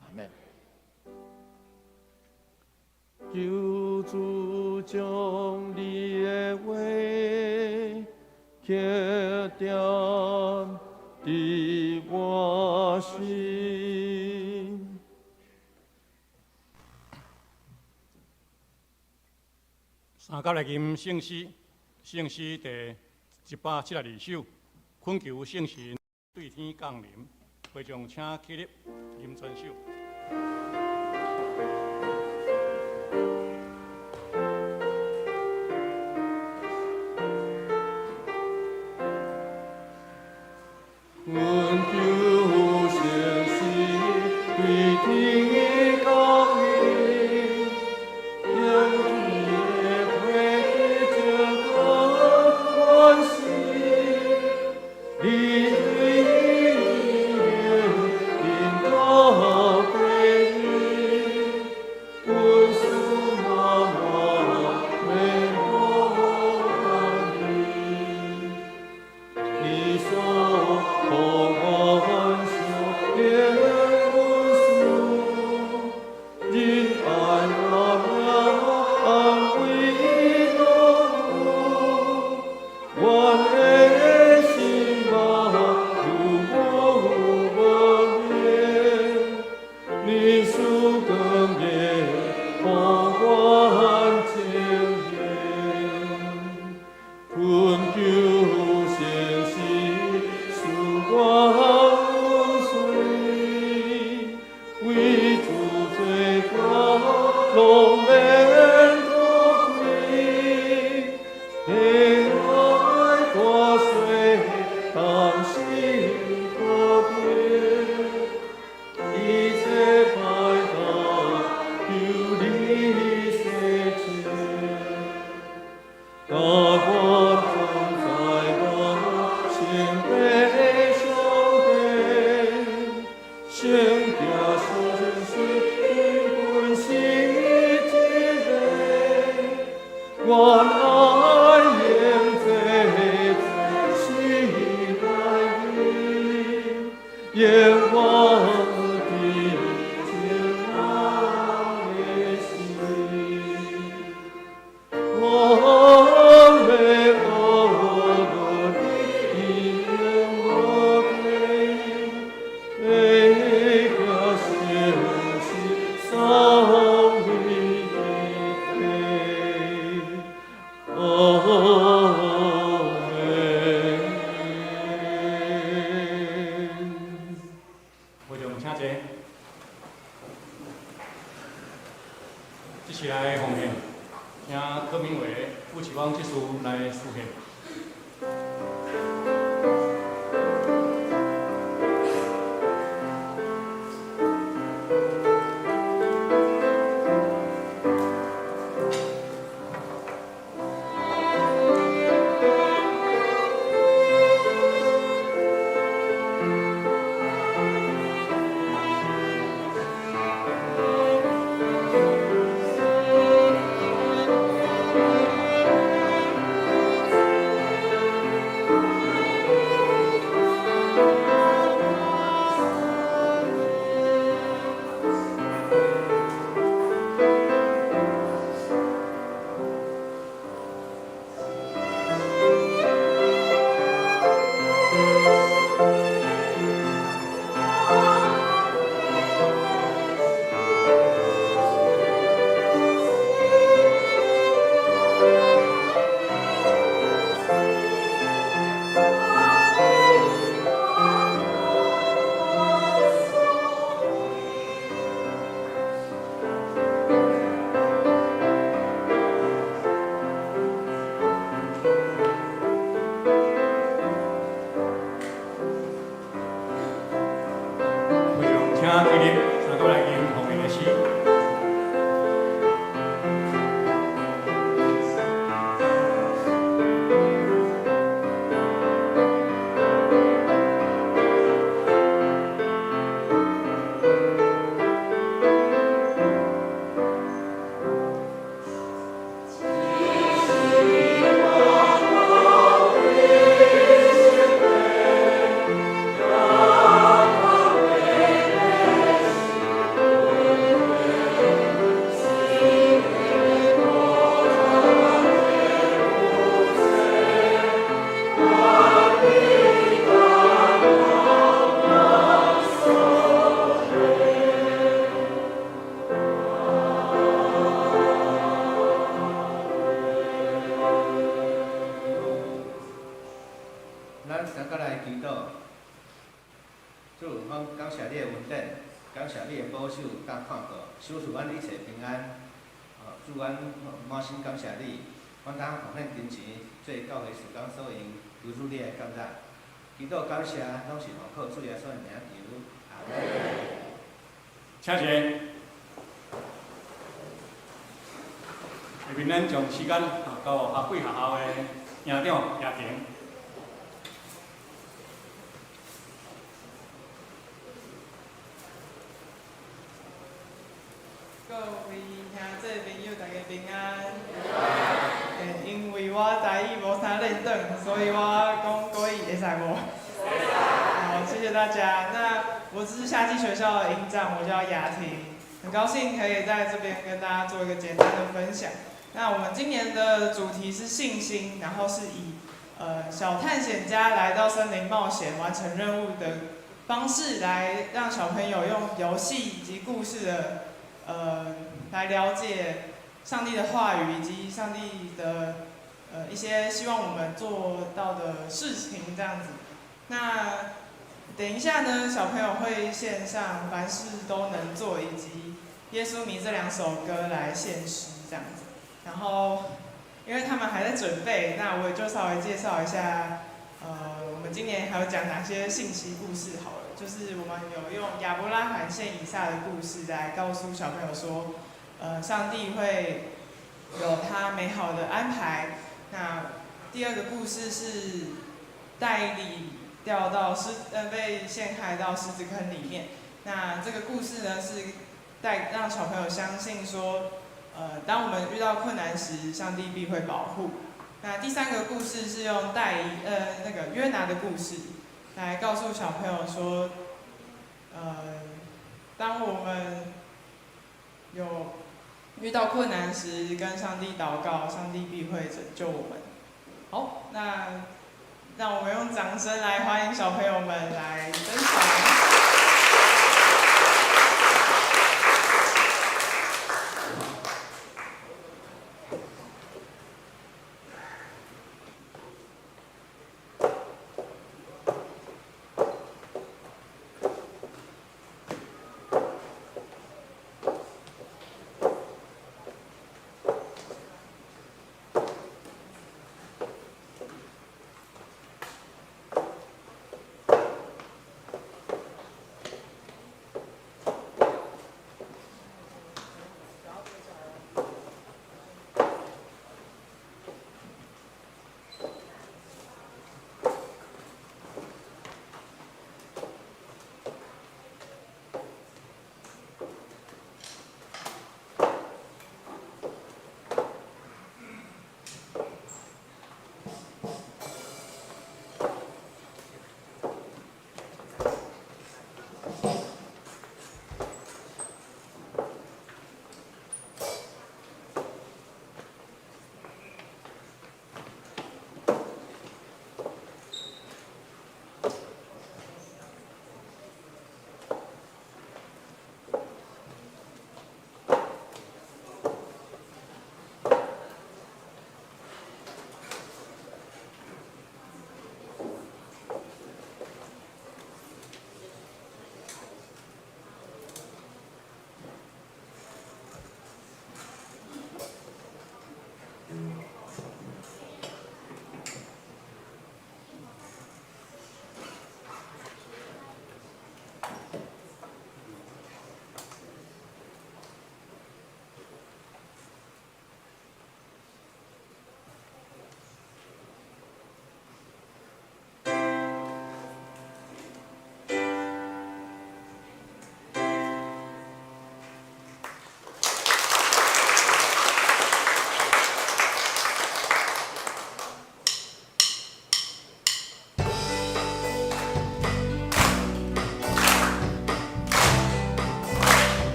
阿們。求主將你的話刻點佇我心。三甲來吟聖詩，聖詩第172首，懇求聖神對天降臨，會眾請起立，吟全首。懇求聖神對天降臨，用你的火照光阮心，你對靈到歸依，恩賜滿滿免懷疑，你所予阮相連恩賜，仁愛阿安慰農夫，阮的心望如無眠，你賜光明予阮前行，懇求聖神賜阮恩水，為主罪過攏免塗虧，黑愛大水當心可變，一切歹當求你耶和的坚的心。我们哦，你我给，个学习上帝的阿门。会长，请坐。这是来奉献，请柯明伟副市长执事来书献。会长，请起立，三个来吟奉献的诗。咱三个来祈祷，主，阮感谢你的恩典，感谢你的保守佮看顾，赏赐阮一切平安。主，阮满心感谢你，阮通奉献金钱做教会事工所用，求主你来感恩。祈祷感谢，拢是奉靠主耶稣的名求，阿门。请坐。下面咱将时间交予学贵学校的营长叶婷。各位兄弟朋友，大家平安。因为我台语无啥练转，所以我讲国语会使无？好，谢谢大家。那我是夏季学校的营长，我叫雅婷，很高兴可以在这边跟大家做一个简单的分享。那我们今年的主题是信心，然后是以小探险家来到森林冒险完成任务的方式，来让小朋友用游戏以及故事的来了解上帝的话语以及上帝的一些希望我们做到的事情这样子。那等一下呢，小朋友会献上《凡事都能做》以及《耶稣迷》这两首歌来献诗这样子。然后，因为他们还在准备，那我也就稍微介绍一下，我们今年还有讲哪些信息故事好了。就是我们有用亚伯拉罕献以撒的故事来告诉小朋友说，上帝会有他美好的安排。那第二个故事是但以理掉到被陷害到狮子坑里面。那这个故事呢是让小朋友相信说，当我们遇到困难时，上帝必会保护。那第三个故事是用那个约拿的故事来告诉小朋友说，當我們有遇到困難時，跟上帝禱告，上帝必會拯救我們。好，那讓我們用掌聲來歡迎小朋友們來登場。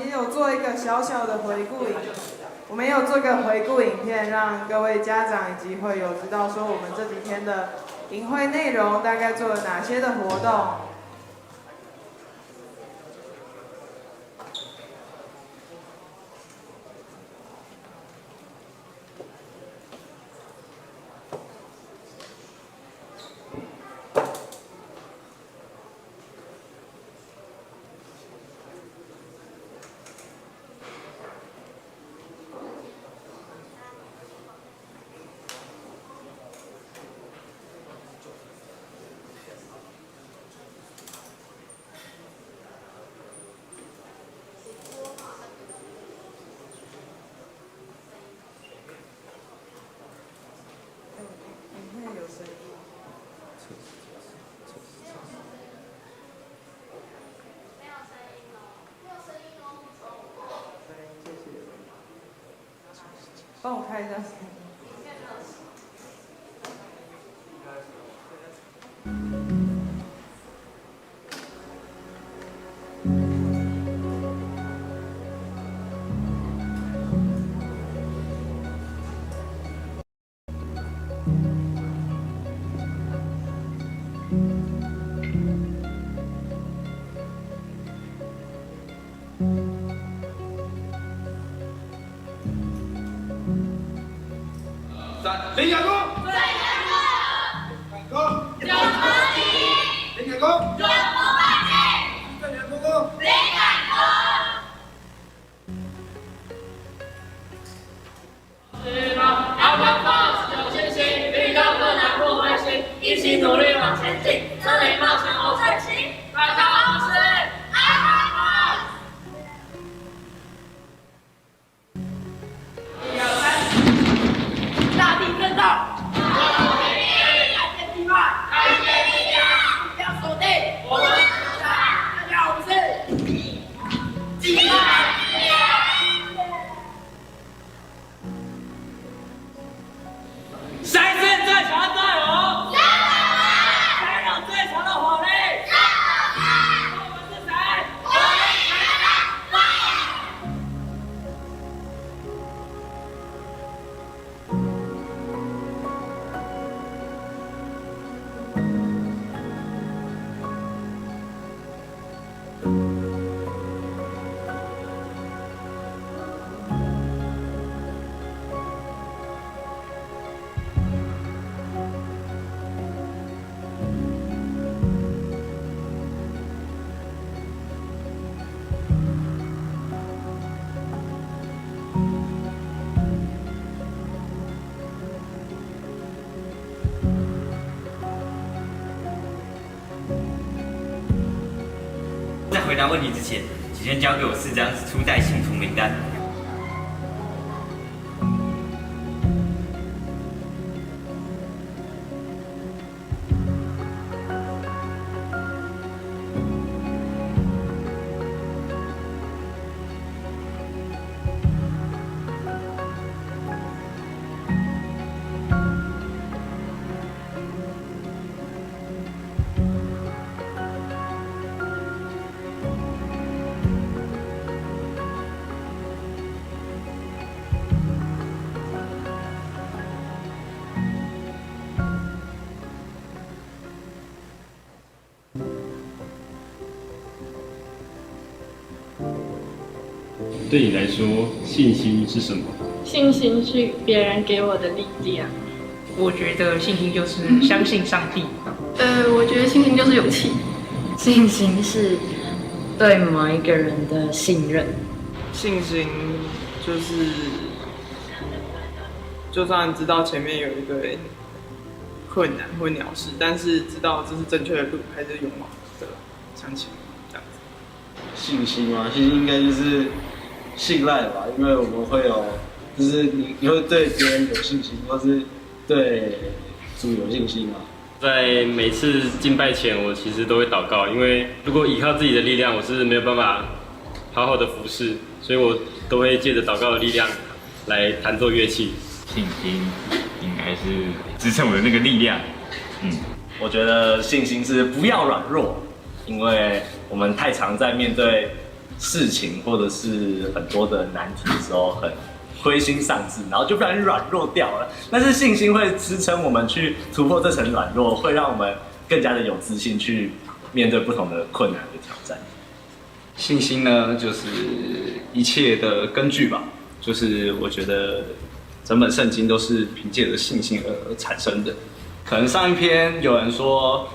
們也有做一個小小的回顧影，我們也有做一個回顧影片，讓各位家長以及會友知道說我們這幾天的營會內容大概做了哪些的活動。影片有聲音。沒有聲音哦，沒有聲音哦。對，謝謝。幫我開一下聲音。林亞哥，林亞哥，林亞哥，林亞哥，林亞哥，林亞哥。是嗎？阿爸爸有信心，遇到困難不灰心，一起努力往前進，這裡冒險我最行。大家好，我是阿爸爸。一二三，大地震動，開天地脈，開天地脈，目標鎖定，我們大家好，我們是雞排。誰是最強隊伍？誰有最強的火力？我們是誰？在回答問題之前，請先交給我4張初代信徒名單。對你來說，信心是什麼？信心是別人給我的力量。我覺得信心就是相信上帝。我覺得信心就是勇氣。信心是對某一個人的信任。信心就是，就算知道前面有一堆困難或鳥事，但是知道這是正確的路，還是勇往的向前這樣子。信心嗎？信心應該就是信賴吧，因為我們會有，就是你會對別人有信心，或是對主有信心嘛。在每次敬拜前，我其實都會禱告，因為如果依靠自己的力量，我是沒有辦法好好的服侍，所以我都會借着禱告的力量來彈奏樂器。信心應該是支撐我的那個力量。我覺得信心是不要軟弱，因為我們太常在面對事情或者是很多的難題的時候，很灰心喪志，然後就不小心軟弱掉了。但是信心會支撐我們去突破這層軟弱，會讓我們更加的有自信去面對不同的困難和挑戰。信心呢，就是一切的根據吧。就是我覺得整本聖經都是憑借著信心而產生的。可能上一篇有人說，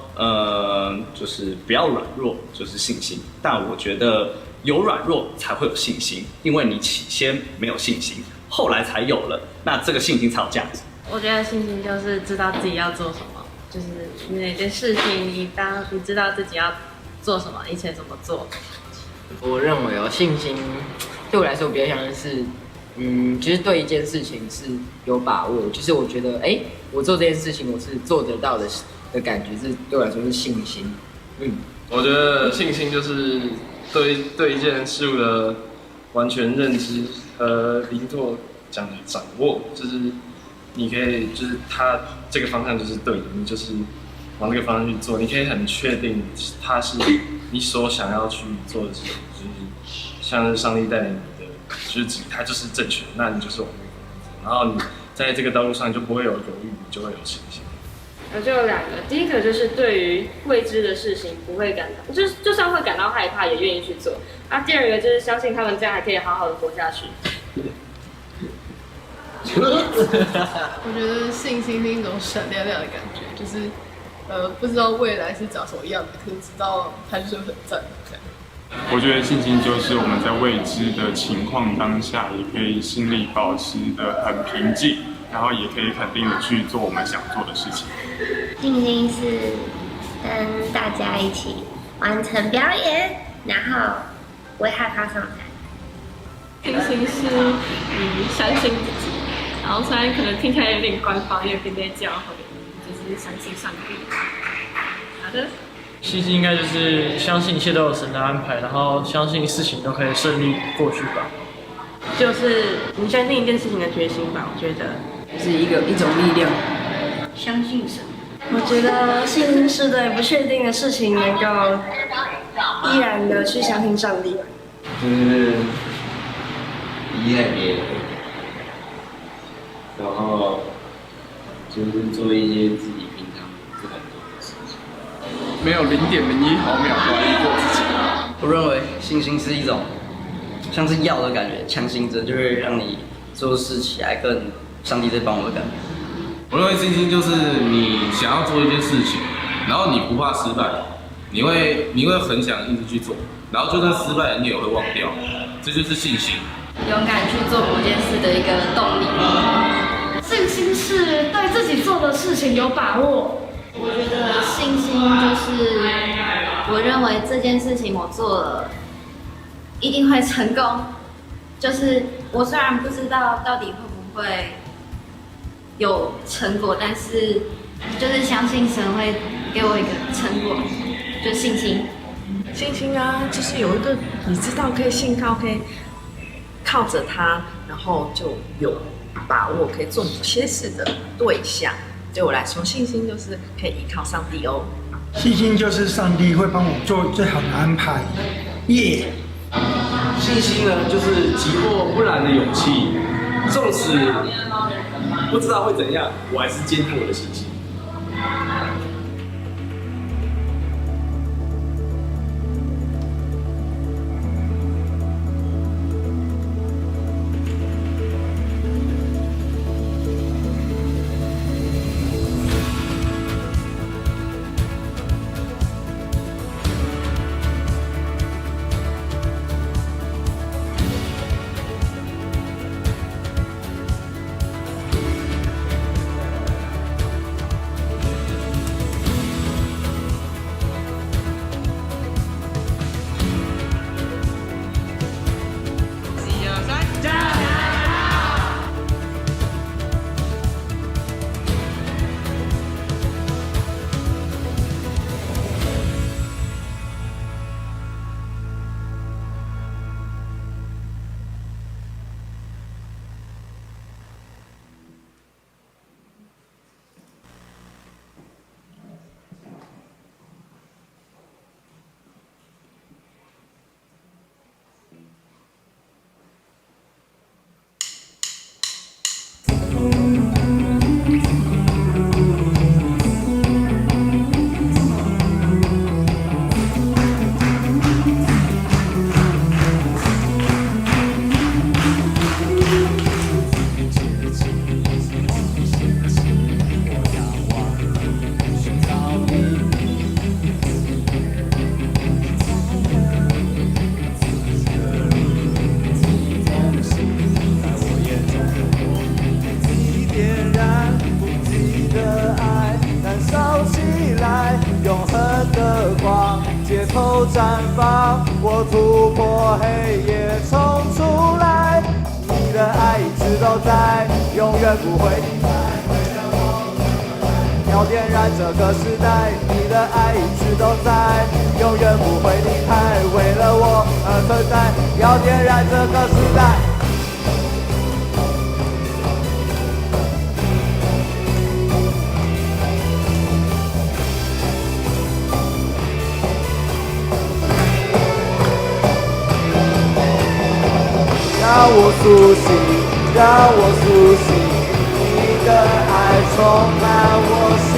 就是不要軟弱，就是信心。但我覺得有軟弱才會有信心，因為你起先沒有信心，後來才有了，那這個信心才有價值。我覺得信心就是知道自己要做什麼，就是每件事情，你當你知道自己要做什麼，一切怎麼做。我認為哦，信心對我來說比較像是，其實對一件事情是有把握，就是我覺得，哎，我做這件事情我是做得到的感覺，是對我來說是信心。我覺得信心就是對一件事物的完全認知和靈座講的掌握，就是你可以，就是他這個方向就是對的，你就是往這個方向去做，你可以很確定它是你所想要去做的事情，就是像是上帝帶領你的，就是它就是正確，那你就是往那個方向走，然後你在這個道路上就不會有猶豫，你就會有信心。我就有兩個，第一個就是對於未知的事情不會感到，就是就算會感到害怕，也願意去做。啊，第二個就是相信他們這樣還可以好好的活下去。我覺得信心是一種閃亮亮的感覺，就是不知道未來是長什麼樣子，可是知道它就是很讚這樣。我覺得信心就是我們在未知的情況當下，也可以心裡保持得很平靜，然後也可以肯定的去做我們想做的事情。信心是跟大家一起完成表演，然後不會害怕上台。信心是相信自己，然後雖然可能聽起來有點官方，因為在教會，就是相信上帝。好的。信心應該就是相信一切都有神的安排，然後相信事情都可以順利過去吧。就是你相信一件事情的決心吧，我覺得是一種力量。相信神。我覺得信心是對不確定的事情能夠依然的去相信上帝。就是依賴別人，然後就是做一些自己平常不敢做的事情。沒有0.01毫秒懷疑過自己。我認為信心是一種像是藥的感覺，強心針就會讓你做事起來更上帝在幫我的感覺。我認為信心就是你想要做一件事情，然後你不怕失敗，你會很想一直去做，然後就算失敗了你也會忘掉，這就是信心。勇敢去做某件事的一個動力。信心是對自己做的事情有把握。我覺得信心就是，我認為這件事情我做了，一定會成功。就是我雖然不知道到底會不會有成果，但是就是相信神會給我一個成果，就信心。信心啊，就是有一個你知道可以信靠，可以靠着他，然後就有把握可以做某些事的對象。對我來說，信心就是可以依靠上帝哦。信心就是上帝會幫我做最好的安排。耶！信心呢，就是急迫不然的勇氣，縱使不知道會怎樣，我還是堅定我的信心。我突破黑夜衝出來，你的愛一直都在，永遠不會離開。要點燃這個時代，你的愛一直都在，永遠不會離開。為了我而存在，要點燃這個時代。讓我甦醒，讓我甦醒，你的愛充滿我心。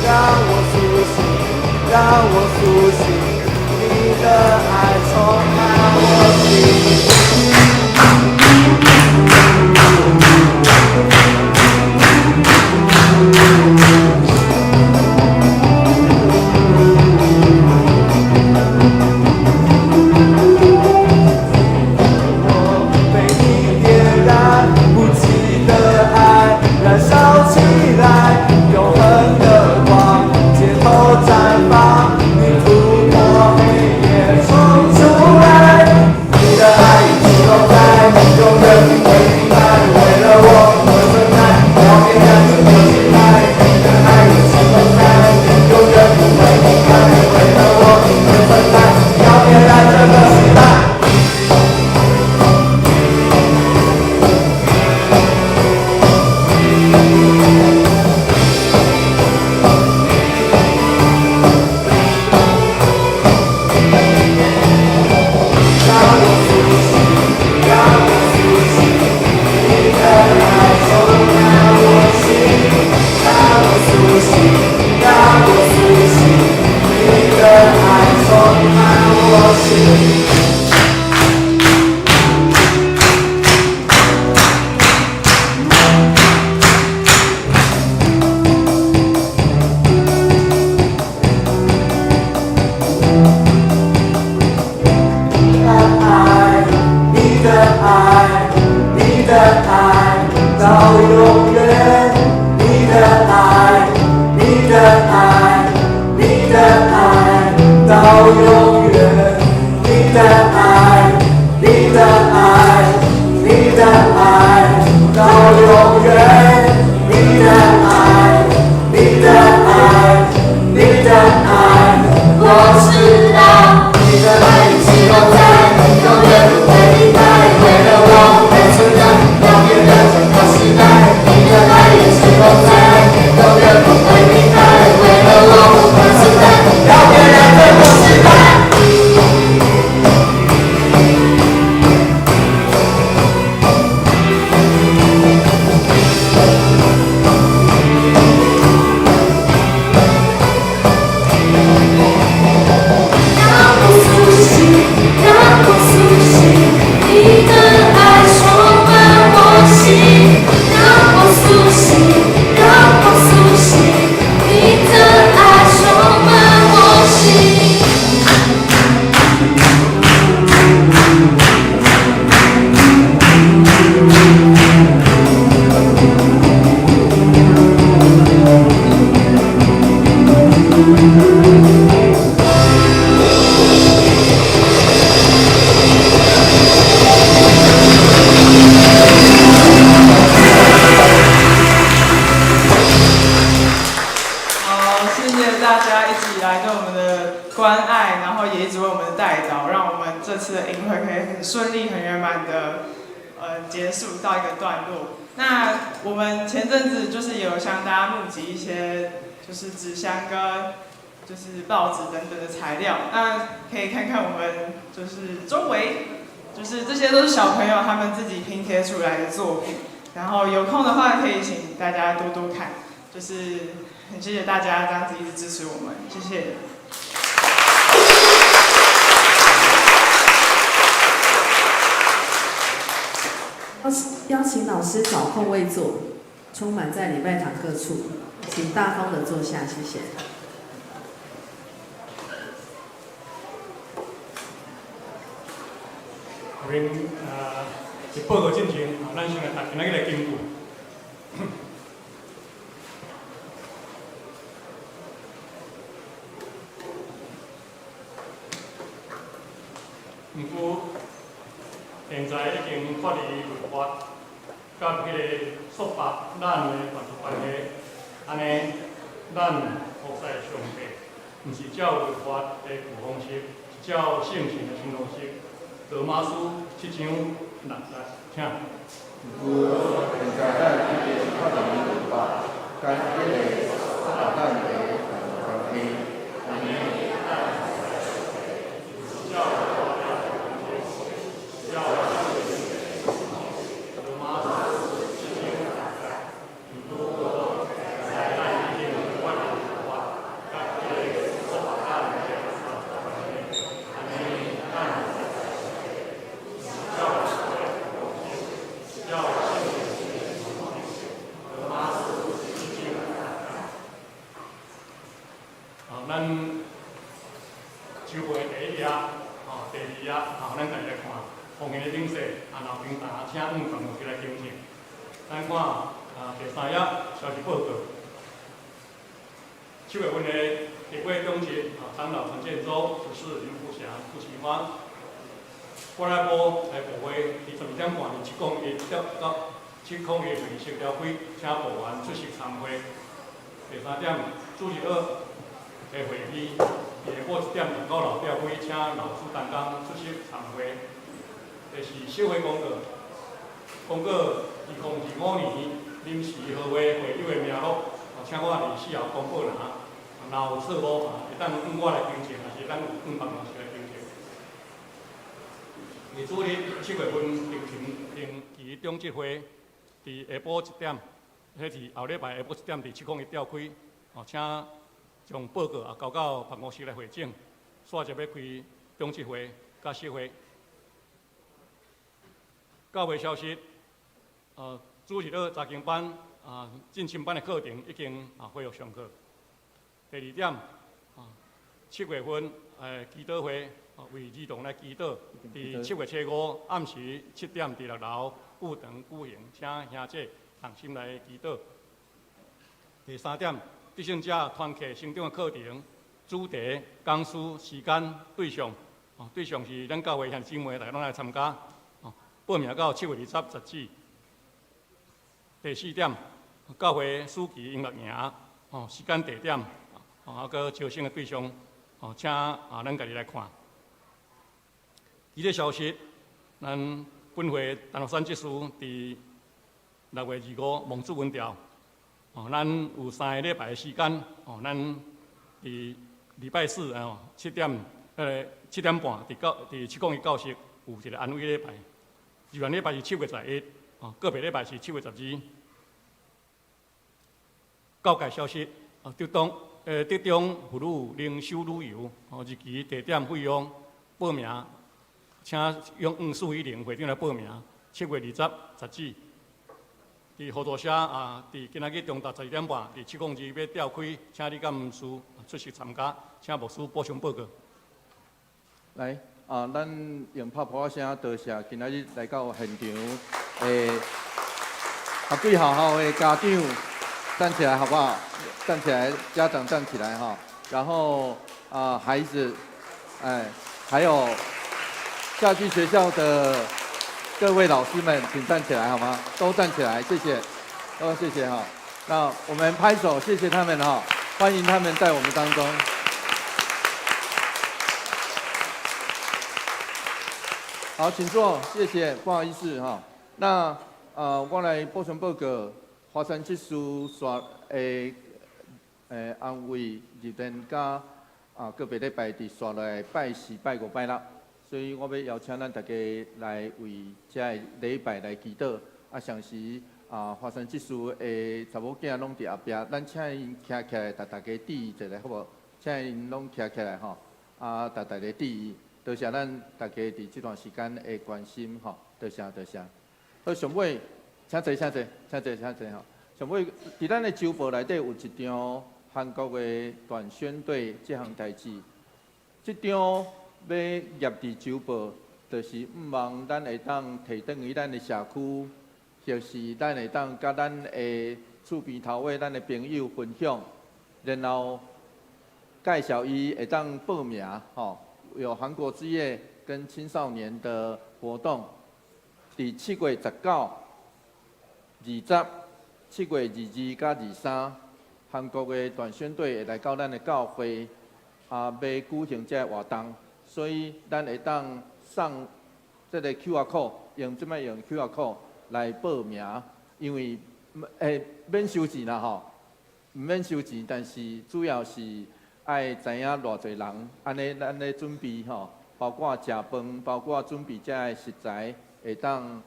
讓我甦醒，讓我甦醒，你的愛充滿我心。被你點燃不息的愛，燃燒起來，永恆的光，街頭綻放，你突破黑夜衝出來，你的愛一直都在，永遠不會離開，為了我而存在，要點燃這個時代，你的愛一直都在，永遠不會離開，為了我而存在，要點燃這個時代。讓我甦醒，讓我甦醒，你的愛充滿我心。讓我甦醒，讓我甦醒，你的愛充滿我心。你的愛，你的愛，你的愛到永遠。你的愛，你的愛，你的愛到永遠。你的愛，你的愛，你的愛到永遠。你的愛，你的愛，你的愛，我知道你的愛一直都在，永遠不會離開。為了我而存在，要點燃這個時代。你的愛一直都在，永遠不會離開。為了我而存在，要點燃這個時代。讓我甦醒，讓我甦醒，你的愛充滿我心。讓我甦醒，讓我甦醒，你的愛充滿我心。好，謝謝大家一直以來對我們的關愛，然後也一直為我們帶導，讓我們這次的營會可以很順利、很圓滿的結束到一個段落。那我們前陣子就是有向大家募集一些就是紙箱跟就是報紙等等的材料，那可以看看我們就是周圍，就是這些都是小朋友他們自己拼貼出來的作品，然後有空的話可以請大家多多看，就是很謝謝大家這樣子一直支持我們，謝謝。邀請老師找空位坐，充滿在禮拜堂各處，請大方的坐下，謝謝。我們佇報告進前，咱先來讀今仔日的經句。現在已經脫離律法，佮彼個束縛咱的法律關係，按呢，咱服侍上帝，毋是照律法的舊方式，是照聖神的新方式。羅馬書七章六節，請。現在咱已經脫離律法，佮彼个束縛咱的關係，按呢。照羅馬書七章六節，現在咱已經脫離律法，佮彼个束縛咱的關係，按呢，咱照照聖神羅馬書七章六節。啊，咱周會第一頁，啊，第二頁，啊，咱家己來看，奉獻的明細，啊，若有平台，請往辦公室來更正。咱看啊，第三頁消息報告。7月份的特會總結，啊，長老陳建州、執事林富祥、傅奇芳、郭來波來部會，佇12點半佇701到701會議室召開，請部員出席參會。第三點，主日學的會議，下晡1點佇五樓召開，請老師擔綱出席參會。第四，社會公告，公告2025年臨時合會會友的名錄，請我佇四號公告欄，若有錯誤，會當向我來更正，抑是當向辦公室來更正。佇主日7月份定定期長執會，佇下晡1點，彼是後禮拜下晡1點佇701召開，哦，請將報告也交到辦公室來匯總，煞就欲開長執會佮釋會。教會消息，主日學查經班啊，進深班的課程已經啊恢復上課。第二點，啊，7月份祈禱會，為兒童來祈禱，佇7月初五暗時7點佇6樓舞堂舉行，請兄姐同心來祈禱。第三點，得勝者團契成長的課程，主題、講師、時間、對象，哦，對象是咱教會兄弟姊妹，大家攏來參加，哦，報名到7月20截止。第四點，教會暑期音樂營，哦，時間地點，哦，啊，閣招生的對象，哦，請啊，咱家己來看。其他消息，咱本會陳樂山執事佇6月25蒙主恩召，哦，咱有3个禮拜的時間，哦，咱佇禮拜四哦7點半佇教佇701教室有一個安慰禮拜，自願禮拜是7月11，哦，個別禮拜是7月12。教界消息，哦，竹中婦女靈修旅遊，哦，日期、地點、費用、報名，請用黃素一玲會長來報名，7月20截止。佇合作社啊，佇今仔日中晝12點半，佇702欲召開，請你佮牧師出席參加，請牧師補充報告。來啊，咱用拍噗仔聲多謝今仔日來到現場的合貴學校的家長站起來好不好？站起來，家長站起來哈。然後啊，孩子，哎，還有夏季學校的各位老師們，請站起來好嗎？都站起來，謝謝，都謝謝哈。那我們拍手，謝謝他們哈，歡迎他們在我們當中。好，請坐，謝謝，不好意思哈。那我來補充報告，華山執事煞的安慰入殿佮啊個別禮拜佇煞來拜四、拜五、拜六，所以我欲邀請咱大家來為這个禮拜來祈禱。啊，同時啊，華山執事的查某囝攏佇後壁，咱請𪜶徛起來，共大家致意一下，好無？請𪜶攏徛起來吼，啊，共大家致意，多謝咱大家佇這段時間的關心吼，多謝多謝。好，上尾，請坐，請坐，請坐，請坐吼。上尾，佇咱的週報內底有一張韓國的短宣隊這項代誌，這張欲挹佇週報，就是向望咱會當提轉去咱的社區，或是咱會當佮咱的厝邊頭尾咱的朋友分享，然後介紹伊會當報名吼，有韓國之夜跟青少年的活動。佇7月19、20、7月22佮23，韓國的短宣隊會來到咱的教會，啊，欲舉行這个活動，所以咱會當送這个 QR code，用這擺用 QR code 來報名，因為免收錢啦吼，毋免收錢，但是主要是愛知影偌濟人，按呢咱咧準備吼，包括食飯，包括準備這个食材，會當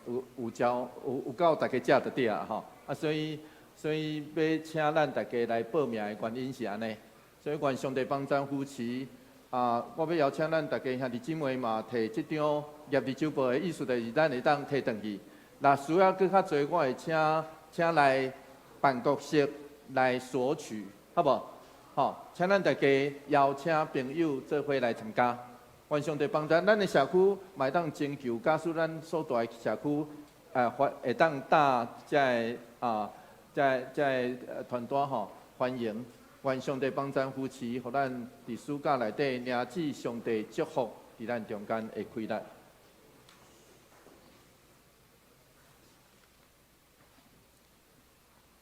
有有交有有夠大家食就對啊吼，啊所以欲請咱大家來報名的原因是按呢，所以願上帝幫贊扶持啊！我欲邀請咱大家兄弟姊妹嘛，提這張業力周報的意思，就是咱會當提轉去。若需要閣較濟，我會請來辦公室來索取，好無？吼，請咱大家邀請朋友做伙來參加。願上帝幫贊，咱的社區嘛會當徵求，假使咱所蹛的社區，會當搭這个啊。這个團隊吼，歡迎，願上帝幫贊扶持，予咱佇暑假內底領受上帝祝福，佇咱中間的開力。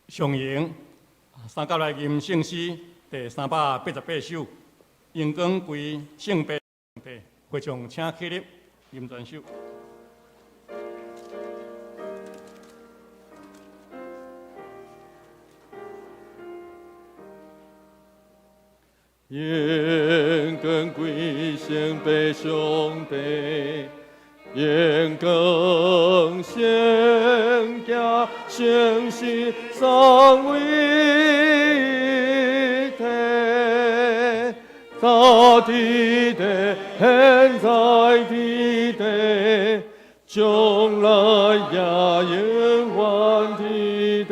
上迎三甲來吟聖詩第388首，榮光歸聖父上帝，會眾請起立，吟全首。榮光歸聖父上帝，榮光聖子聖神三位一體，早佇地，現在佇地，將來也永遠佇地，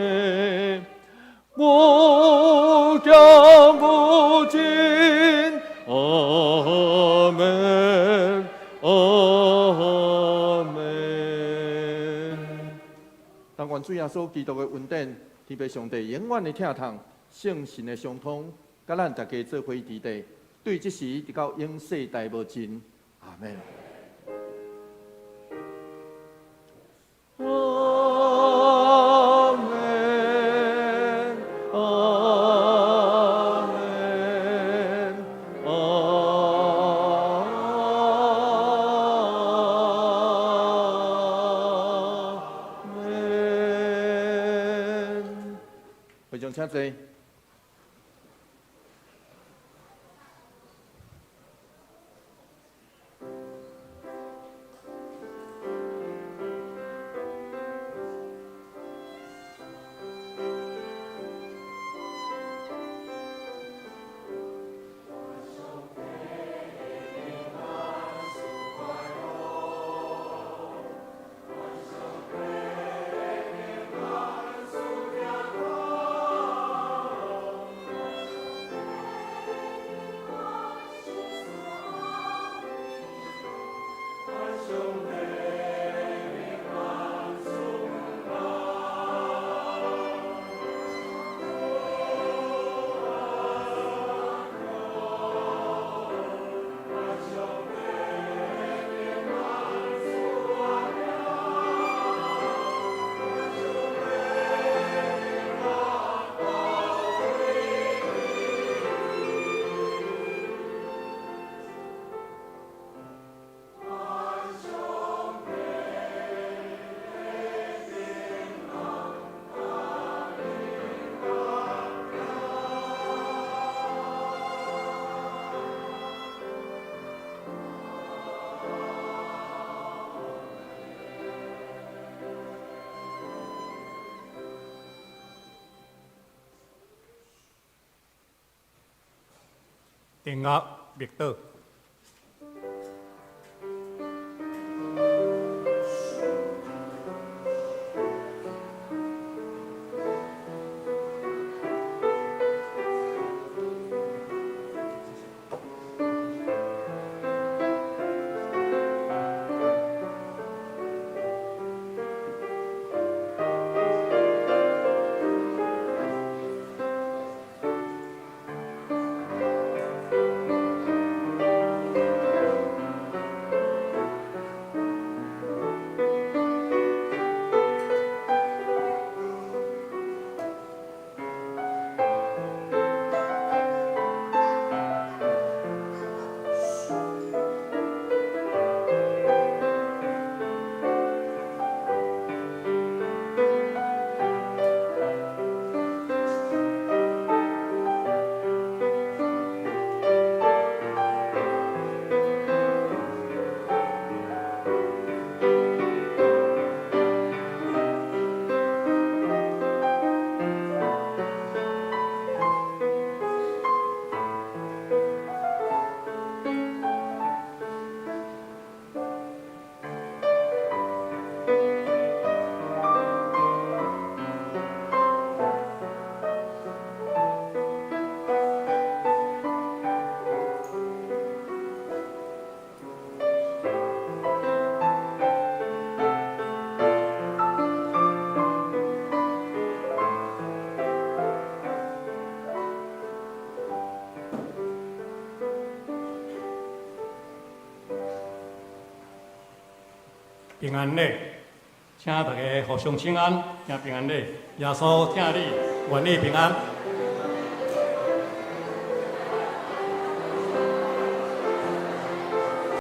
無減無盡。阿門，阿門。但願主耶穌基督的恩典，天父上帝永遠的疼痛，聖神的相通，佮咱大家做伙佇地，對這時直到永世代無盡。阿門。阿門，阿門，阿門。會長請坐。定額默禱。平安禮，請大家互相請安，行平安禮。耶穌疼你，願你平安。